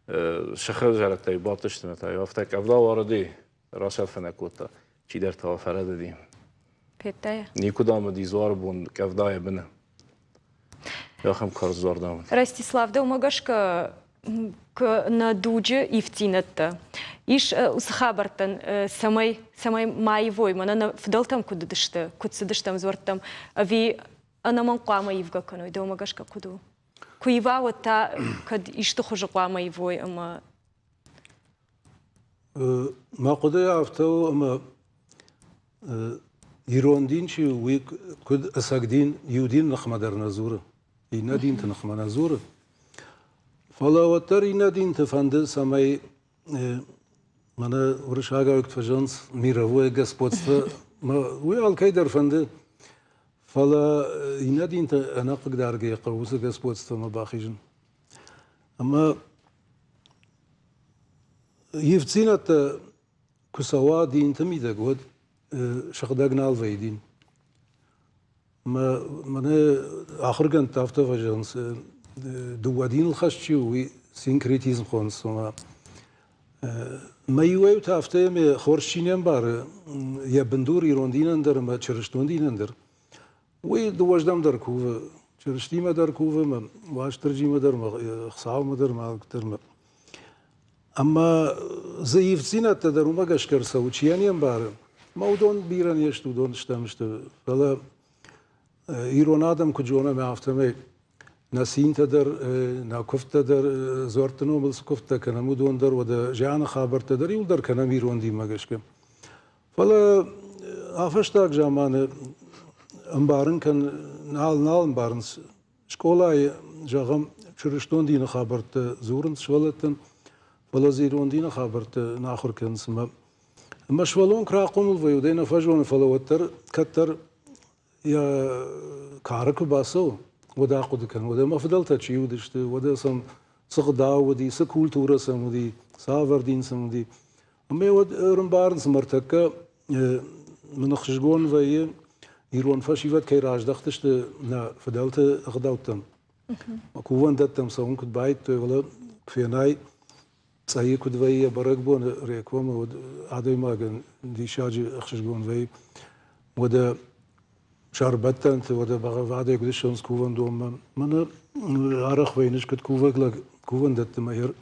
Speaker 7: сыхы зӕрӕдтӕ-иу бадтысты ӕмӕ та-иу афтӕ къӕвда уарыди, расӕрфӕнӕг кодта, чидӕр та фӕрӕдыди.
Speaker 1: Федта йӕ?
Speaker 7: Никуыдӕм уыди дзуары бон къӕвдайы быны. Ахӕм карз дзуар дам.
Speaker 1: Ростислав, дӕумӕ гӕсгӕ нӕ дуджы ивддзинӕдтӕ ис уыцы хабӕрттӕн, цӕмӕй цӕмӕй ма ивой, мӕнӕ нӕ фыдӕлтӕм куыд уыдысты, куыд цыдыстӕм дзуӕрттӕм, ӕви ӕнӕмӕнг хъуамӕ ивгӕ кӕной, дӕумӕ гӕсгӕ куыд у? Куы ива, уӕд та кӕд исты хуызы хъуамӕ ивой ӕмӕ
Speaker 6: Мӕ хъуыды афтӕ у, ӕмӕ ирон дин чи у, уый куыд ӕцӕг дин, иу дин ныхмӕ дӕр нӕ дзуры, иннӕ динты ныхмӕ нӕ дзуры. Фӕлӕ уӕддӕр иннӕ динты фӕнды, цӕмӕй мӕнӕ уырыссагау куыд фӕзӕгъынц, мировое господство, уый алкӕй дӕр фӕнды. Фӕлӕ иннӕ динты ӕнӕхъыгдаргӕйӕ хъӕуы уыцы господствомӕ бахизын. Ӕмӕ ивддзинӕдтӕ куы цӕуа динты мидӕг, уӕд сыгъдӕг нал вӕййы дин. Мӕнӕ ахуыргӕндтӕ афтӕ фӕзӕгъынц, дыууӕ диныл хӕст чи у, уый синкретизм хонынц. Ома, мӕ иуӕй-иутӕ афтӕ ӕмӕ хорз чи не мбары, йӕ бындур ирон динӕн дӕр ӕмӕ чырыстон динӕн дӕр, Уый дыууӕздӕм дӕр кувы, Чырыстимӕ дӕр кувы, мӕ Уастырджимӕ дӕр, мӕ Хуыцаумӕ дӕр, мӕ алкӕддӕр. Ӕмӕ дзы ивддзинӕдтӕ дӕр уымӕ гӕсгӕ ӕрцӕуы, чи йӕ не мбары. Мӕ уыдон бирӕ не сты, уыдон стӕм сты. Фӕлӕ ирон адӕм куыд зонӕм, афтӕмӕй нӕ цинтӕ дӕр, нӕ куывдтӕ дӕр, дзуӕртты номыл цы куывдтӕ кӕнӕм, уыдон дӕр, уӕдӕ зианы хабӕрттӕ дӕр иуылдӕр кӕнӕм ирон динмӕ гӕсгӕ. Фӕлӕ афӕстаг заманы ӕмбарын кӕн нал нал ӕмбарынц. Скъолайы, зӕгъӕм, чырыстон дины хабӕрттӕ дзурынц сывӕллӕттӕн, фӕлӕ дзы ирон дины хабӕрттӕ нӕ ахуыр кӕнынц. Ӕмӕ, ӕмӕ сывӕллон куы рахъомыл вӕййы, уӕд ӕй нӕ фӕзоны, фӕлӕ уӕддӕр кӕддӕр йӕ кары куы бацӕуы, уӕд ахъуыды кӕны, уӕдӕ мӕ фыдӕлтӕ чи уыдысты, уӕдӕ сӕм цы гъдау уыди, цы культурӕ сӕм уыди, цавӕр дин сӕм уыди. Ӕмӕ уӕд ӕрӕмбарынц, ӕртӕккӕ мын ӕхсызгон вӕййы, ирон фӕсивӕд кӕй раздӕхтысты нӕ фыдӕлты ӕгъдӕуттӕм. Кувӕндӕттӕм цӕуын куыд байдыдтой, фӕлӕ куы фенай, Цъӕйы куыд вӕййы йӕ бӕрӕгбоны рекомы, уӕд адӕймагӕн диссаджы ӕхсызгон вӕййы. Уӕдӕ сӕрбӕттӕнты, уӕдӕ бӕгъӕввадӕй куыд ссӕуынц кувӕндонмӕ. Мӕнӕ арӕх вӕййынц, куыд кувӕг лӕг кувӕндӕтты мӕ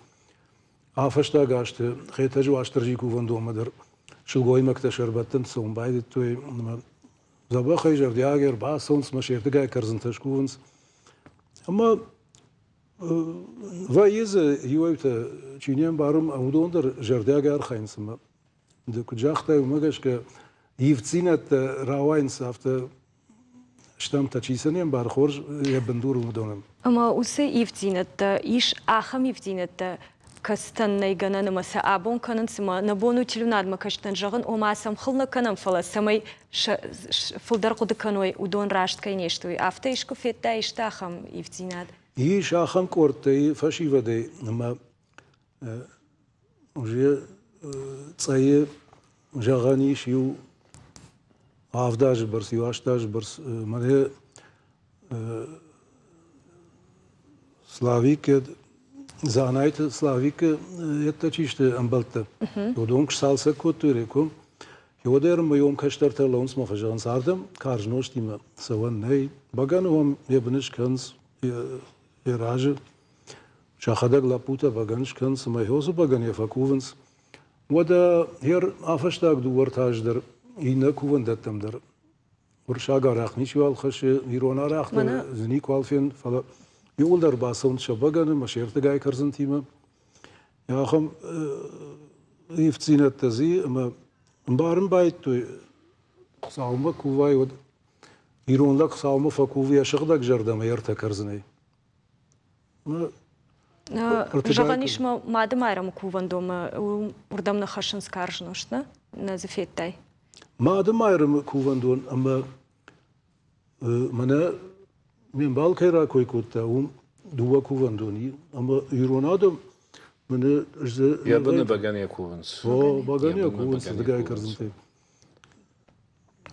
Speaker 6: А фӕстаг азты Хетӕджы Уастырджи кувӕндонмӕ дӕр сылгоймӕгтӕ сӕрбӕттӕнты цӕуын байдыдтой ӕмӕ. Дзӕбӕхӕй зӕрдиаг ӕрбацӕуынц мӕ се рдыгӕй кӕрдзынтӕ скувынц. Ӕмӕ вӕййы дзы иуӕйтӕ, чи не мбары, уыдон дӕр зӕрдиаг архайынц ӕмӕ ды куыд загътай, уымӕ гӕсгӕ ивддзинӕдтӕ рауайынц афтӕ стӕмтӕ, чи сӕ не мбары, хорз йӕ бындур уыдонӕн.
Speaker 1: Ӕмӕ уыцы ивддзинӕдтӕ, ис ахӕм ивддзинӕдтӕ, кӕцытӕн нӕй гӕнӕн ӕмӕ сӕ абон кӕнынц ӕмӕ нӕ бон у телеуынадмӕ кӕсджытӕн зӕгъын, ома сӕм хыл нӕ кӕнӕм, фӕлӕ цӕмӕй сӕ фылдӕр хъуыды кӕной, уыдон раст кӕй не сты, уый. Афтӕ искуы федтай исты ахӕм ивддзинад?
Speaker 6: Ис ахӕм къордтӕ фӕсивӕдӕй ӕмӕ уже Цъӕйы зӕгъӕн ис иу авд азы бӕрц, иу 8 азы бӕрц мӕнӕ Славик, Дзанайты Славикы йедтӕ чи сты ӕмбӕлттӕ, уыдон куы сцалцӕг кодтой Реком, уӕдӕй ӕрмӕйон кӕстӕртӕ лӕууынц мӕ фӕзӕгъынц, ардӕм карз нозтимӕ цӕуӕн нӕй, бӕгӕны уӕм йӕ быны скӕнынц йӕ разы. Сӕхӕдӕг лӕппутӕ бӕгӕны скӕнынц ӕмӕ уыцы бӕгӕныйӕ фӕкувынц. Уӕдӕ йӕ афӕстаг дыууӕ-ӕртӕ азы дӕр иннӕ кувӕндӕттӕм дӕр уырыссаг арӕх ничиуал хӕссы, ирон арӕх дӕр дзы никуал фен, фӕлӕ иууылдӕр бацӕуынц сӕ бӕгӕны мӕ се ртыгай кӕрдзынтимӕ. Ахӕм ивддзинӕдтӕ дзы ӕмӕ ӕмбарын байдыдтой, Хуыцаумӕ кувай, уӕд ирон лӕг Хуыцаумӕ фӕкувы йӕ сыгъдӕг зӕрдӕмӕ йе ртӕ кӕрдзынӕй.
Speaker 1: Зӕгъӕн ис, мӕ Мады Майрӕмы кувӕндонмӕ уырдӕм нӕ хӕссынц карз нозт, нӕ? Нӕ дзы федтай?
Speaker 6: Мады Майрӕмы кувӕндон ӕмӕ мӕнӕ ме мбал кӕй ракой кодта, уым дыууӕ кувӕндони ӕмӕ ирон адӕм мӕнӕ
Speaker 7: Йӕ быны бӕгӕныйӕ кувынц.
Speaker 6: О, бӕгӕныйӕ кувынц дыгай кӕрдзынтӕй.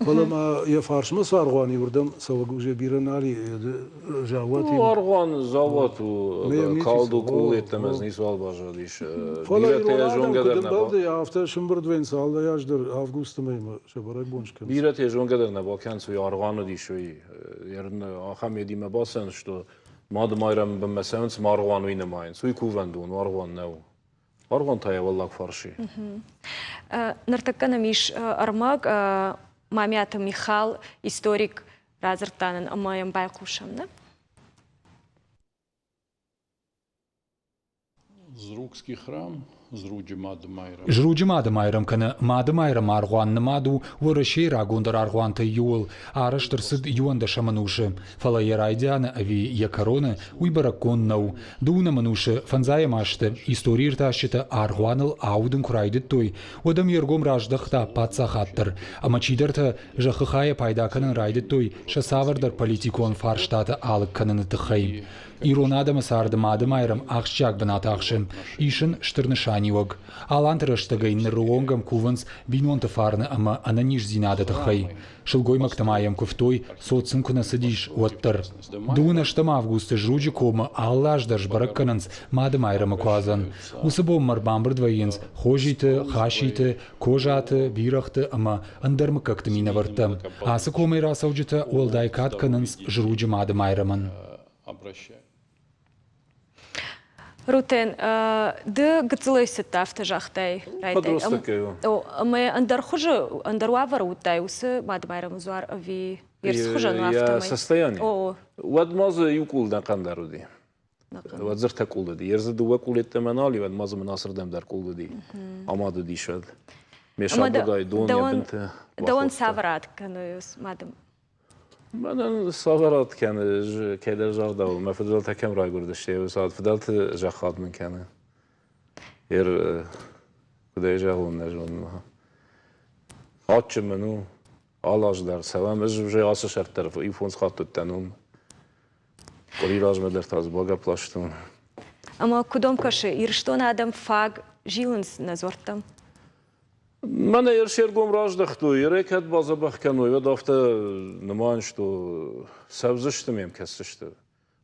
Speaker 6: Фӕлӕ ма йӕ фарсмӕ цы аргъуан и, уырдӕм цӕуӕг уже бирӕ нал и, заууат
Speaker 7: и. Аргъуан заууат у, калд у, къул йеддӕмӕ дзы ницыуал баззадис.
Speaker 6: Фӕлӕ ирон адӕм куыд ӕмбӕлди, афтӕ сымбырд вӕййынц алы аз дӕр августы мӕймӕ сӕ бӕрӕгбон скӕнынц.
Speaker 7: Бирӕтӕ зонгӕ дӕр нӕ бакӕнынц, уый аргъуан уыдис, уый ахӕм йедимӕ бацӕуынц, что Мады Майрӕмы бынмӕ цӕуынц, ма аргъуан уый нымайынц. Уый кувӕндон, аргъуан нӕу. Аргъуан та йӕ уӕллаг фарси.
Speaker 1: Ныртӕккӕ нӕм ис ӕрмӕг Мамиаты Михал, историк, радзырдта нын ӕмӕ йӕм байхъусӕм, нӕ?
Speaker 8: Зрукский храм Зруджы Мады Майрӕм.
Speaker 9: Зруджы Мады Майрӕм кӕнӕ Мады Майрӕмы аргъуан нымад у Уӕрӕсейы рагондӕр аргъуантӕй иуыл. Арӕзт ӕрцыд иуӕндӕсӕм ӕнусы. Фӕлӕ йӕ райдианы ӕви йӕ кӕроны, уый бӕрӕггонд нӕу. Дыууынӕм ӕнусы фӕндзайӕм азты историиртасджытӕ аргъуаныл аудын куы райдыдтой, уӕд ӕм йе ргом раздӕхта паддзахад дӕр, ӕмӕ чидӕртӕ зӕххы хайӕ пайда кӕнын райдыдтой сӕ цавӕрдӕр политикон фарстатӕ алыг кӕныны тыххӕй. Ирон адӕмы царды Мады Майрӕм ахсджиаг бынат ахсы, ис ын стыр нысаниуӕг. Аланты рӕстӕгӕй ныры онг ӕм кувынц бинонты фарны ӕмӕ ӕнӕниздзинады тыххӕй. Сылгоймӕгтӕ ма йӕм куывтой, цот сын куы нӕ цыдис, уӕддӕр. Дыууын ӕстӕм августы Зруджы комы алы аз дӕр сбӕрӕг кӕнынц Мады Майрӕмы куадзӕн. Уыцы бонмӕ ӕрбамбырд вӕййынц Хозиты, Хаситы, Козаты, Бирӕгъты ӕмӕ ӕндӕр мыггӕгты минӕвӕрттӕ. Ацы комӕй рацӕуджытӕ уӕлдай кад кӕнынц Зруджы Мады Майрӕмӕн.
Speaker 1: Рутен, ды гыццылӕй цыдтӕ, афтӕ загътай.
Speaker 7: Подростокӕй.
Speaker 1: Ӕмӕ ӕндӕр хуызы, ӕндӕр уавӕры уыдтай уыцы Мадымайрӕмы дзуар ӕви ерыс хуызӕн у афтӕмӕй?
Speaker 7: Состояние. Уӕд ма дзы иу къул нӕхъӕн дӕр уыди. Уӕд дзы ӕртӕ къул уыди. Ер дзы дыууӕ къул йеддӕмӕ нал и, уӕд ма дзы мын ацырдӕм дӕр къул уыди. Амад уыдис уӕд. Ме сабыргай дон йӕ бынты.
Speaker 1: Дӕуӕн цавӕр ад кӕны мады
Speaker 7: Мӕнӕн цавӕр ад кӕны, кӕйдӕр загъдау, мӕ фыдӕлтӕ кӕм райгуырдысты, уыцы ад фыдӕлты зӕхх ад мын кӕны. Ер, куыд ӕй зӕгъон, нӕ зонын. Адджын мын у, алы аз дӕр цӕуӕм. Ӕз уже ацы сӕрд дӕр иу фондз хатт уыдтӕн уым. Къуыри размӕ дӕр та дзы багӕпп ластон.
Speaker 1: Ӕмӕ куыд уӕм кӕсы, Ирыстоны адӕм фаг зилынц нӕ дзуӕрттӕм?
Speaker 7: Мӕнӕ йӕ се ргом раздӕхтой, ерӕ кӕд бадзӕбӕх кӕной, уӕд афтӕ нымайын, что цӕудзысты мӕм кӕсдзысты.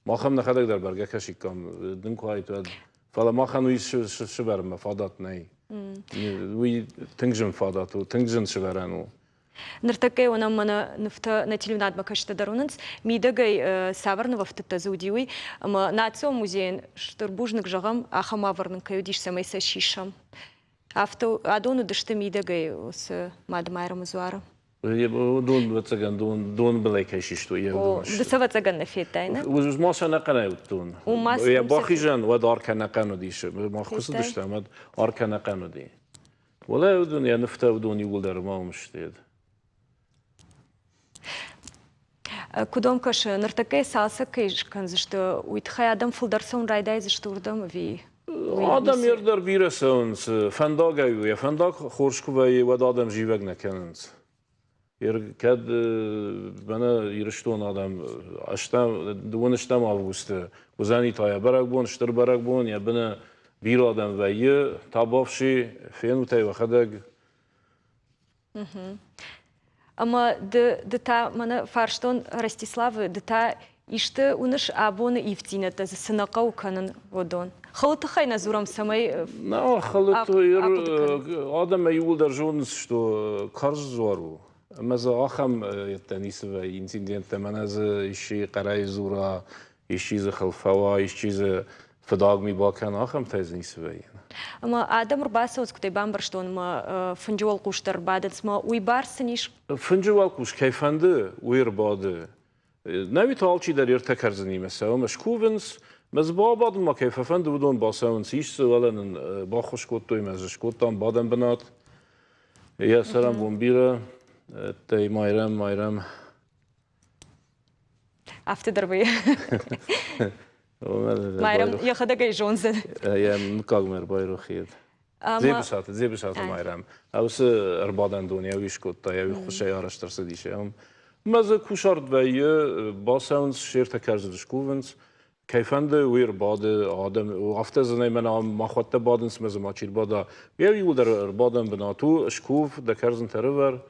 Speaker 7: Махӕн нӕхӕдӕг дӕр бӕргӕ кӕсиккам, дын куы айт, уӕд. Фӕлӕ махӕн уый сывӕрынмӕ фадат нӕй. Уый тынг зын фадат у, тынг зын сывӕрӕн у.
Speaker 1: Ныртӕккӕ уынӕм мӕнӕ нывтӕ нӕ телеуынадмӕ кӕсджытӕ дӕр уынынц, мидӕгӕй цавӕр нывӕфтыдтӕ дзы уыди, уый. Ӕмӕ национ музейӕн стыр бузныг зӕгъӕм, ахӕм уавӕр нын кӕй уыдис, цӕмӕй сӕ сисӕм. Афтӕ адон уыдысты мидӕгӕй уыцы Мады Майрӕмы дзуары.
Speaker 7: Дон, ӕвӕццӕгӕн, дон, донбылӕй кӕй систой, йӕ уыдон
Speaker 1: сты. Ды сӕ ӕвӕццӕгӕн нӕ федтай, нӕ?
Speaker 7: Ма сӕ ӕнӕхъӕнӕй уыдтон. Йӕ бахизӕн уӕд арк ӕнӕхъӕн уыдис. Мах куы цыдыстӕм, уӕд арк ӕнӕхъӕн уыди. Уӕлӕ уыдон, йӕ нывтӕ уыдон иууылдӕр ма уым сты.
Speaker 1: Куыд уӕм кӕсы, ныртӕккӕ цалцӕг кӕй скӕндзысты, уый тыххӕй адӕм фылдӕр цӕуын райдайдзысты уырдӕм ӕви?
Speaker 7: Адӕм дӕр бирӕ цӕуынц. Фӕндагӕй у. Йӕ фӕндаг хорз куы вӕййы, уӕд адӕм зивӕг нӕ кӕнынц. Кӕд мӕнӕ Ирыстоны адӕм ӕстӕм, дыууын августы уыдзӕни та йӕ бӕрӕгбон, стыр бӕрӕгбон, йӕ быны бирӕ адӕм вӕййы, табуафси, фенут ӕй уӕхӕдӕг.
Speaker 1: Ӕмӕ ды, ды та мӕнӕ фарстон Ростиславы, ды та исты уыныс абоны ивддзинӕдтӕ дзы цы нӕ хъӕуы кӕнын, уыдон? Хылы тыххӕй нӕ дзурӕм, цӕмӕй
Speaker 7: Нӕ, хылы адӕмӕй иууылдӕр зонынц, что карз дзуар у. Ӕмӕ дзы ахӕм йедтӕ ницы вӕййы инциденттӕ, мӕнӕ дзы исчи хъӕрӕй дзура, исчи дзы хыл фӕуа, исчи дзы фыдаг ми бакӕна, ахӕмтӕй дзы ницы вӕййы.
Speaker 1: Ӕмӕ адӕм ӕрбацӕуынц, куыдӕй бамбӕрстон, ӕмӕ фынджы уӕлхъус дӕр ӕрбадынц, ӕмӕ уый бар сын ис?
Speaker 7: Фынджы уӕлхъус кӕй фӕнды, уый ӕрбады. Нӕуи та алчидӕр ӕртӕ кӕрдзынимӕ цӕуы ӕмӕ скувынц, мӕ дзы бабадын ма кӕй фӕфӕнды, уыдон бацӕуынц. Ис дзы, уӕлӕ нын баххуыс кодтой, мӕ дзы скодтам бадӕн бынат. Йӕ цӕрӕнбон бирӕ, стӕй Майрӕм, Майрӕм.
Speaker 1: Афтӕ дӕр вӕййы. Майрӕм йӕхӕдӕг ӕй зондзӕн.
Speaker 7: Йӕ мыггагмӕ ӕрбайрох йед. Дзебысаты, Дзебысаты Майрӕм. Уыцы ӕрбадӕндон йӕ уый скодта, йӕ уый ххуысӕй арӕзт ӕрцыдис. Мӕ дзы кусарт вӕййы, бацӕуынц, се ртӕ кӕрдзыды скувынц. Кӕй фӕнды, уый ӕрбады, адӕм, афтӕ дзы нӕй, мӕнӕ махуӕттӕ бадынц, мӕ дзы мачи ӕрбада. Йӕ иууылдӕр ӕрбадӕн бынат у, скув, дӕ кӕрдзынтӕ ӕрывӕр,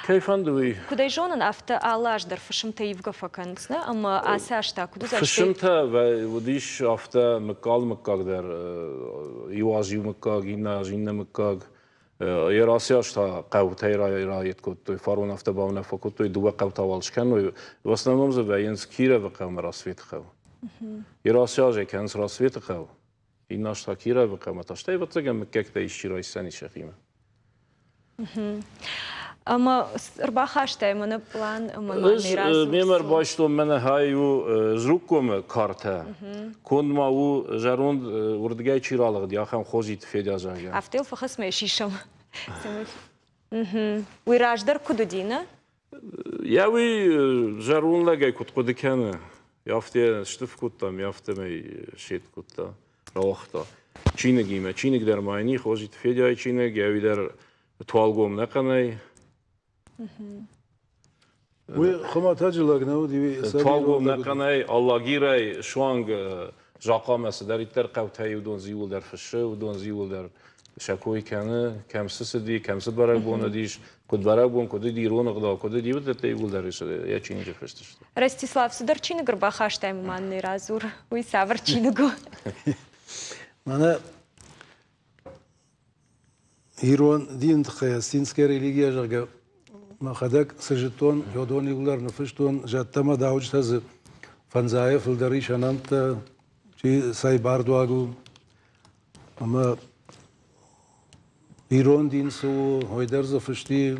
Speaker 7: Кӕй фӕнды уый?
Speaker 1: Куыд ӕй зонын, афтӕ алы аз дӕр фысымтӕ ивгӕ фӕкӕнынц, нӕ? Ӕмӕ ацы аз та куыд уыдзӕн?
Speaker 7: Фысымтӕ уыдис афтӕ мыггаг-мыггаг дӕр. Иу аз иу мыггаг, иннӕ аз иннӕ мыггаг. Йӕ ацы аз та хъӕутӕй райед кодтой. Фарон афтӕ бауынаффӕ кодтой, дыууӕ хъӕу та уал скӕной. В основном дзы вӕййынц Кировы хъӕу ӕмӕ Рассветы хъӕу. Йӕ ацы азӕй кӕнынц Рассветы хъӕу. Иннӕ аз та Кировы хъӕумӕ та, стӕй ӕвӕццӕгӕн мыггӕгтӕ исчи райсдзӕни сӕхимӕ.
Speaker 1: Ӕмӕ ӕрбахастай мӕнӕ пълан ӕмӕ
Speaker 7: Ӕз мемӕ ӕрбайстон мӕнӕ хай у Зруккомы картӕ. Конд ма у зӕронд уырдыгӕй чи ралыгъди, ахӕм Хозиты Федя, зӕгъгӕ.
Speaker 1: Афтӕ йыл фӕхӕцмӕ сисӕм. Уый раздӕр куыд уыди, нӕ?
Speaker 7: Йӕ уый зӕронд лӕгӕй куыд хъуыды кӕны, афтӕ стыф кодта, ме афтӕмӕй сет кодта, рауагъта. Чиныгимӕ, чиныг дӕр ма йын и, Хозиты Федяйы чиныг, йӕ уый дӕр туалгом нӕ хъӕнӕй.
Speaker 6: Уый хуымӕтӕджы лӕг нӕ уыди.
Speaker 7: Туалгом нӕ хъӕнӕй, Алагирӕй суанг Захъамӕ цыдӕриддӕр хъӕутӕй уыдон дзы иууылдӕр фыссы, уыдон дзы иууылдӕр сӕ кой кӕны, кӕм цы цыди, кӕм цы бӕрӕгбон уыдис, куыд бӕрӕгбон, куыд уыди ирон ӕгъдау, куыд уыди, уыдӕттӕ иууылдӕр йӕ чиныджы фыст сты.
Speaker 1: Ростислав, цыдӕр чиныг ӕрбахастай ӕмӕ ма нын радзур, уый цавӕр чиныг у?
Speaker 6: Мӕнӕ ирон дины тыххӕй Астинская религия, зӕгъгӕ, мӕхӕдӕг цы зыдтон, уыдон иууылдӕр ныффыстон, зӕдтӕ мӕ дауджытӕ дзы фӕндзайӕ фылдӕр ис ӕнӕмттӕ, чи цӕй бардуаг у. Ӕмӕ ирон дин цы у, уый дӕр дзы фысти.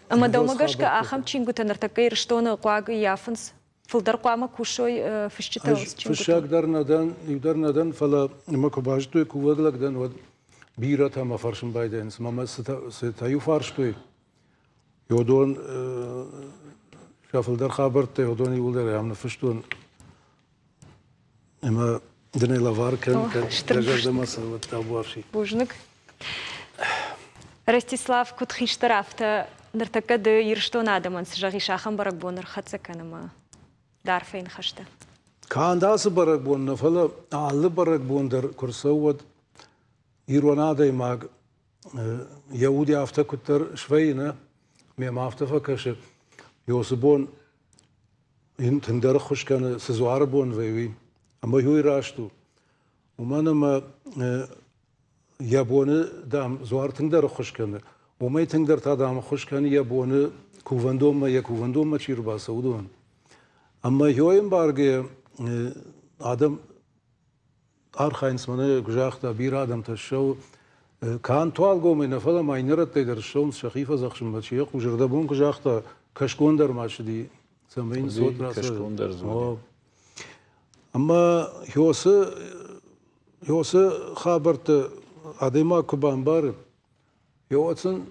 Speaker 1: Ӕмӕ дӕумӕ гӕсгӕ ахӕм чингуытӕ ныртӕккӕ Ирыстоны хъуаг ӕййафынц? Фылдӕр хъуамӕ кусой фысджытӕ
Speaker 6: Ӕз фыссӕг дӕр нӕ дӕн, иу дӕр нӕ дӕн, фӕлӕ мӕ куы базыдтой, кувӕг лӕг дӕн, уӕд бирӕтӕ мӕ фӕрсын байдайынц. Мӕ мӕ цытӕ-иу фарстой, уыдон сӕ фылдӕр хабӕрттӕ, уыдон иууылдӕр ам ныффыстон. Ӕмӕ дын ӕй лӕвар кӕн, кӕд дӕ зӕрдӕмӕ цӕуӕд табуафси.
Speaker 1: Бузныг. Ростислав, куыд хистӕр, афтӕ ныртӕккӕ ды Ирыстоны адӕмӕн цы зӕгъис, ахӕм бӕрӕгбон ӕрхӕццӕ кӕны мӕ дӕ арфӕйы ныхӕстӕ.
Speaker 6: Канд ацы бӕрӕгбон нӕ, фӕлӕ алы бӕрӕгбон дӕр куы рцӕуы, уӕд ирон адӕймаг йӕ уд афтӕ куыддӕр свӕййы, нӕ, мемӕ афтӕ фӕкӕсы, Иосы бон йын тынгдӕр ӕххуыс кӕны, цы дзуары бон вӕййы, уый. Ӕмӕ уый раст у. Уымӕн ӕмӕ йӕ боны, дам, дзуар тынгдӕр ӕххуыс кӕны. Уымӕй тынгдӕр та, дам, ӕххуыс кӕны йӕ боны кувӕндонмӕ, йӕ кувӕндонмӕ чи ӕрбацӕуы, уыдон. Ӕмӕ йой ӕмбаргӕйӕ адӕм архайынц, мӕнӕ куы загъта, бирӕ адӕмтӕ ссӕуы. Канд Туалгомӕй нӕ, фӕлӕ ма иннӕ рӕттӕй дӕр ссӕуынц сӕхи фӕдзӕхсынмӕ. Чи йӕ хъус ӕрдӕбон куы загъта, кӕсгон дӕр ма ссыди, цӕмӕй йын цот
Speaker 7: Кӕсгон дӕр дзы уыди.
Speaker 6: Ӕмӕ Хёсы хабӕртты адӕймаг куы бамбары, уӕд сын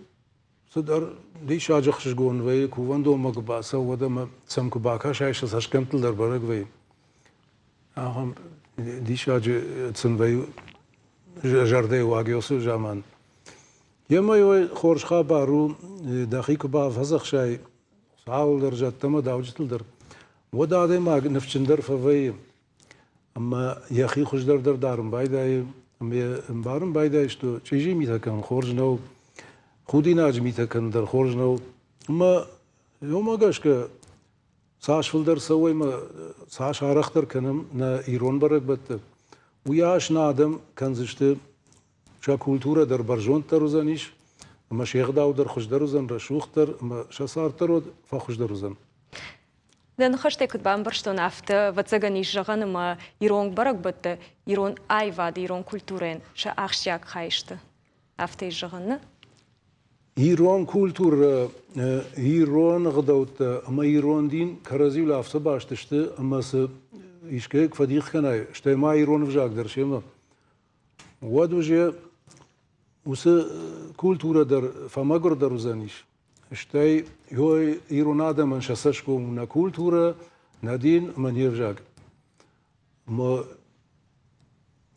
Speaker 6: цыдӕр диссаджы ӕхсызгон вӕййы, кувӕндонмӕ куы бацӕуы, уӕд ӕмӕ сӕм куы бакӕсай, сӕ цӕсгӕмттыл дӕр бӕрӕг вӕййы. Ахӕм диссаджы сын вӕййы зӕрдӕйы уаг уыцы заман. Емӕ хорз хабар у, дӕхи куы бафӕдзӕхсай Хуыцауыл дӕр, зӕдтӕ ӕмӕ дауджытыл дӕр, уӕд адӕймаг ныфсджындӕр фӕвӕййы ӕмӕ йӕхи хуыздӕр дӕр дарын байдайы ӕмӕ йӕ ӕмбарын байдайы, что чъизи митӕ кӕнын хорз нӕу, худинаджы митӕ кӕнын дӕр хорз нӕу. Ӕмӕ уымӕ гӕсгӕ цас фылдӕр цӕуой ӕмӕ цас арӕхдӕр кӕнӕм нӕ ирон бӕрӕгбӕтты, уыйас нӕ адӕм кӕндзысты сӕ культурӕ дӕр бӕрзонддӕр уыдзӕнис, ӕмӕ се гъдау дӕр хуыздӕр уыдзӕн, рӕсугъддӕр, ӕмӕ сӕ цард дӕр уӕд фӕхуыздӕр уыдзӕн.
Speaker 1: Дӕ ныхӕстӕй куыд бамбӕрстон, афтӕ, ӕвӕццӕгӕн, ис зӕгъӕн, ӕмӕ ирон бӕрӕгбӕттӕ ирон аивады, ирон культурӕйӕн сӕ ахсджиаг хай сты. Афтӕ ис зӕгъӕн, нӕ?
Speaker 6: Ирон культурӕ, ирон ӕгъдӕуттӕ ӕмӕ ирон дин кӕрӕдзиуыл афтӕ баст сты, ӕмӕ цы искӕй куы фӕдих кӕнай, стӕй ма ирон ӕвзаг дӕр семӕ, уӕд уже уыцы культурӕ дӕр фӕмӕгуырдӕр уыдзӕнис. Стӕй ирон адӕмӕн сӕ цӕсгом у нӕ культурӕ, нӕ дин ӕмӕ не взаг. Ӕмӕ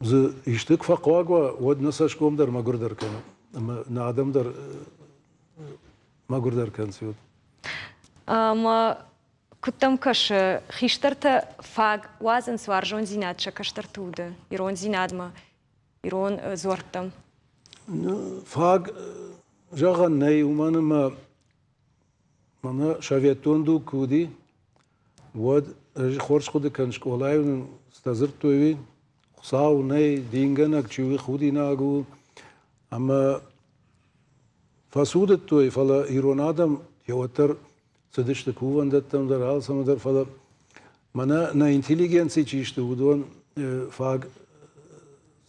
Speaker 6: дзы исты куы фӕхъуаг уа, уӕд нӕ цӕсгом дӕр мӕгуырдӕр кӕны ӕмӕ нӕ адӕм дӕр мӕгуырдӕр кӕнынц.
Speaker 1: Ӕмӕ куыд дӕм кӕсы, хистӕртӕ фаг уадзынц уарзондзинад сӕ кӕстӕрты уды ирондзинадмӕ, ирон дзуӕрттӕм?
Speaker 6: Фаг зӕгъӕн нӕй, уымӕн ӕмӕ мӕнӕ советон дуг куы уыди, уӕд ӕз хорз хъуыды кӕнын, скъолайы нын цытӕ дзырдтой, уый Хуыцау нӕй, дингӕнӕг чи у, худинаг у. Ӕмӕ фӕцудыдтой, фӕлӕ ирон адӕм уӕддӕр цыдысты кувӕндӕттӕм дӕр, алцӕмӕ дӕр, фӕлӕ мӕнӕ нӕ интеллигенци чи сты, уыдон фаг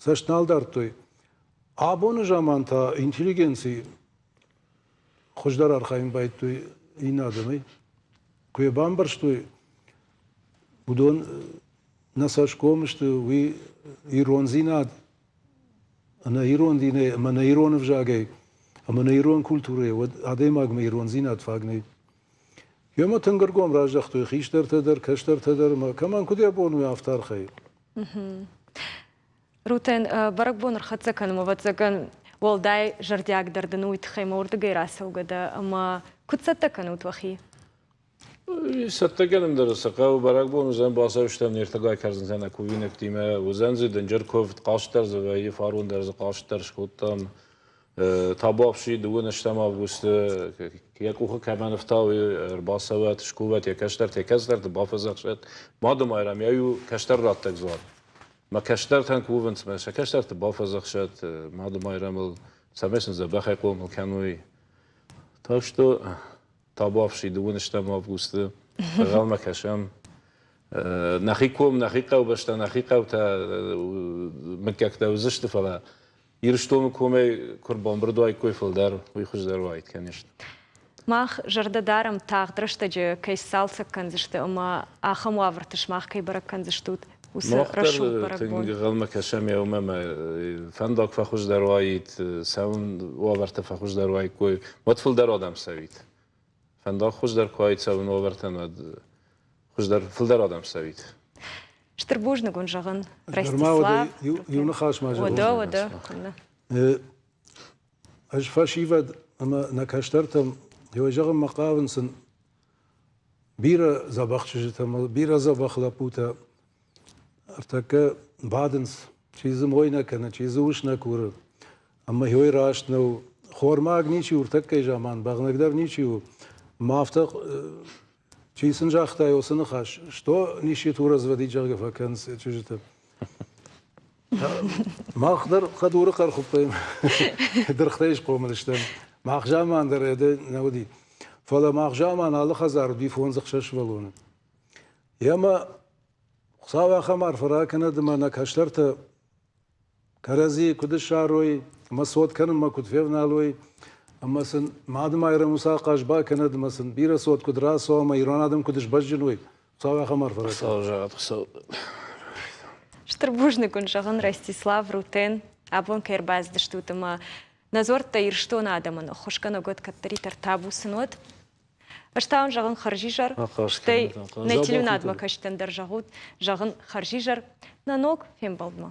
Speaker 6: цӕст нал дардтой. Абоны заман та интеллигенци хуыздӕр архайын байдыдтой иннӕ адӕмӕй. Куы йӕ бамбӕрстой, уыдон нӕ цӕсгом сты, уый ирондзинад ӕнӕ ирон динӕй ӕмӕ нӕ ирон ӕвзагӕй ӕмӕ нӕ ирон культурӕйӕ, уӕд адӕймагмӕ ирондзинад фаг нӕй. Ёмӕ тынг ӕргом раздӕхтой хистӕртӕ дӕр, кӕстӕртӕ дӕр ӕмӕ кӕмӕн куыд йӕ бон у, афтӕ архайы.
Speaker 1: Рутен, бӕрӕгбон ӕрхӕццӕ кӕнӕм, ӕвӕццӕгӕн, уӕлдай зӕрдиагдӕр дын уый тыххӕй мӕ уырдыгӕй рацӕугӕ дӕ ӕмӕ куыд цӕттӕ кӕнут уӕхи?
Speaker 7: Цӕттӕгӕнӕн дӕр цы хъӕуы, бӕрӕгбон уыдзӕн, бацӕудзыстӕм не ртыгай кӕрдзынтӕ нӕ кувинӕгтимӕ, уыдзӕн дзы дынджыр куывд, хъазт дӕр дзы вӕййы, фарон дӕр дзы хъазт дӕр скодтам. Табуафси дыууын ӕстӕм августы йӕ къухы кӕмӕн ӕфтауы, ӕрбацӕуӕт, скувӕт йӕ кӕстӕрты, йӕ кӕстӕрты бафӕдзӕхсӕт. Мады Майрӕм йӕ иу кӕстӕр раттӕг дзуар. Мӕ кӕстӕртӕн кувынц, мӕ сӕ кӕстӕрты бафӕдзӕхсӕт Мады Майрӕмыл, цӕмӕй сын дзӕбӕхӕй хъомыл кӕной. Так что табуафси дыууын стӕм августы ӕнхъӕлмӕ кӕсӕм. Нӕхи ком, нӕхи хъӕубӕстӕ, нӕхи хъӕутӕ мыггӕгтӕ уыдзысты, фӕлӕ Ирыстоны комӕй куы ӕрбамбырд уаиккой фылдӕр, уый хуыздӕр уаид, конечно.
Speaker 1: Мах зӕрдӕ дарӕм, тагъд рӕстӕджы кӕй сцалцӕг кӕндзысты ӕмӕ ахӕм уавӕрты сымах кӕй бӕрӕг кӕндзыстут, уыцы рӕсугъд бӕрӕгбон.
Speaker 7: Тынг ӕнхъӕлмӕ кӕсӕм йӕ уымӕ ӕмӕ фӕндаг фӕхуыздӕр уаид, цӕуын уавӕртӕ фӕхуыздӕр уаиккой, уӕд фылдӕр адӕм цӕуид. Фӕндаг хуыздӕр куы уаид цӕуын уавӕртӕн, уӕд хуыздӕр фылдӕр адӕм цӕуид.
Speaker 1: Стыр бузныг уын зӕгъын, Ростислав.
Speaker 6: Иу ныхас ма зӕгъон.
Speaker 1: Уӕдӕ, уӕдӕ.
Speaker 6: Ӕз фӕсивӕд ӕмӕ нӕ кӕстӕртӕм иуӕй зӕгъынмӕ хъавын сын бирӕ дзӕбӕх чызджытӕ ӕмӕ бирӕ дзӕбӕх лӕппутӕ ӕртӕккӕ бадынц, чи дзы мой нӕ кӕны, чи дзы ус нӕ куры. Ӕмӕ уый раст нӕу. Хормаг ничи у ӕртӕккӕйы заман, бӕгънӕг дӕр ничи у. Ма афтӕ чи сын загъта уыцы ныхас, что нищету разводить, зӕгъгӕ, фӕкӕнынц чызджытӕ. Мах дӕр хъӕдуры хъӕрхуыппӕй дыргътӕй схъомыл стӕм. Мах заман дӕр ӕдӕ нӕ уыди. Фӕлӕ мах заман алы хӕдзар уыди фондз-ӕхсӕз сывӕллоны. Ӕмӕ Хуыцау ахӕм арфӕ ракӕнӕд ӕмӕ нӕ кӕстӕртӕ Кӕрӕдзийы куыд ссарой ӕмӕ цот кӕнынмӕ куыд февналой, ӕмӕ сын Мады Майрӕм уыцы ахъаз бакӕнӕд ӕмӕ сын бирӕ цот куыд рацӕуа ӕмӕ ирон адӕм куыд сбӕзджын уой, Хуыцау ахӕм арфӕ ракӕнӕд.
Speaker 7: Хуыцау зӕгъӕд, Хуыцау.
Speaker 1: Стыр бузныг уын зӕгъын, Ростислав, Рутен, абон кӕй ӕрбацыдыстут ӕмӕ нӕ дзуӕрттӕ Ирыстоны адӕмӕн ӕххуысгӕнӕг уӕд кӕддӕриддӕр табу сын уӕд. Ӕз та уын зӕгъын хӕрзизӕр, стӕй нӕ телеуынадмӕ кӕсджытӕн дӕр зӕгъут, зӕгъын хӕрзизӕр нӕ ног фембӕлдмӕ.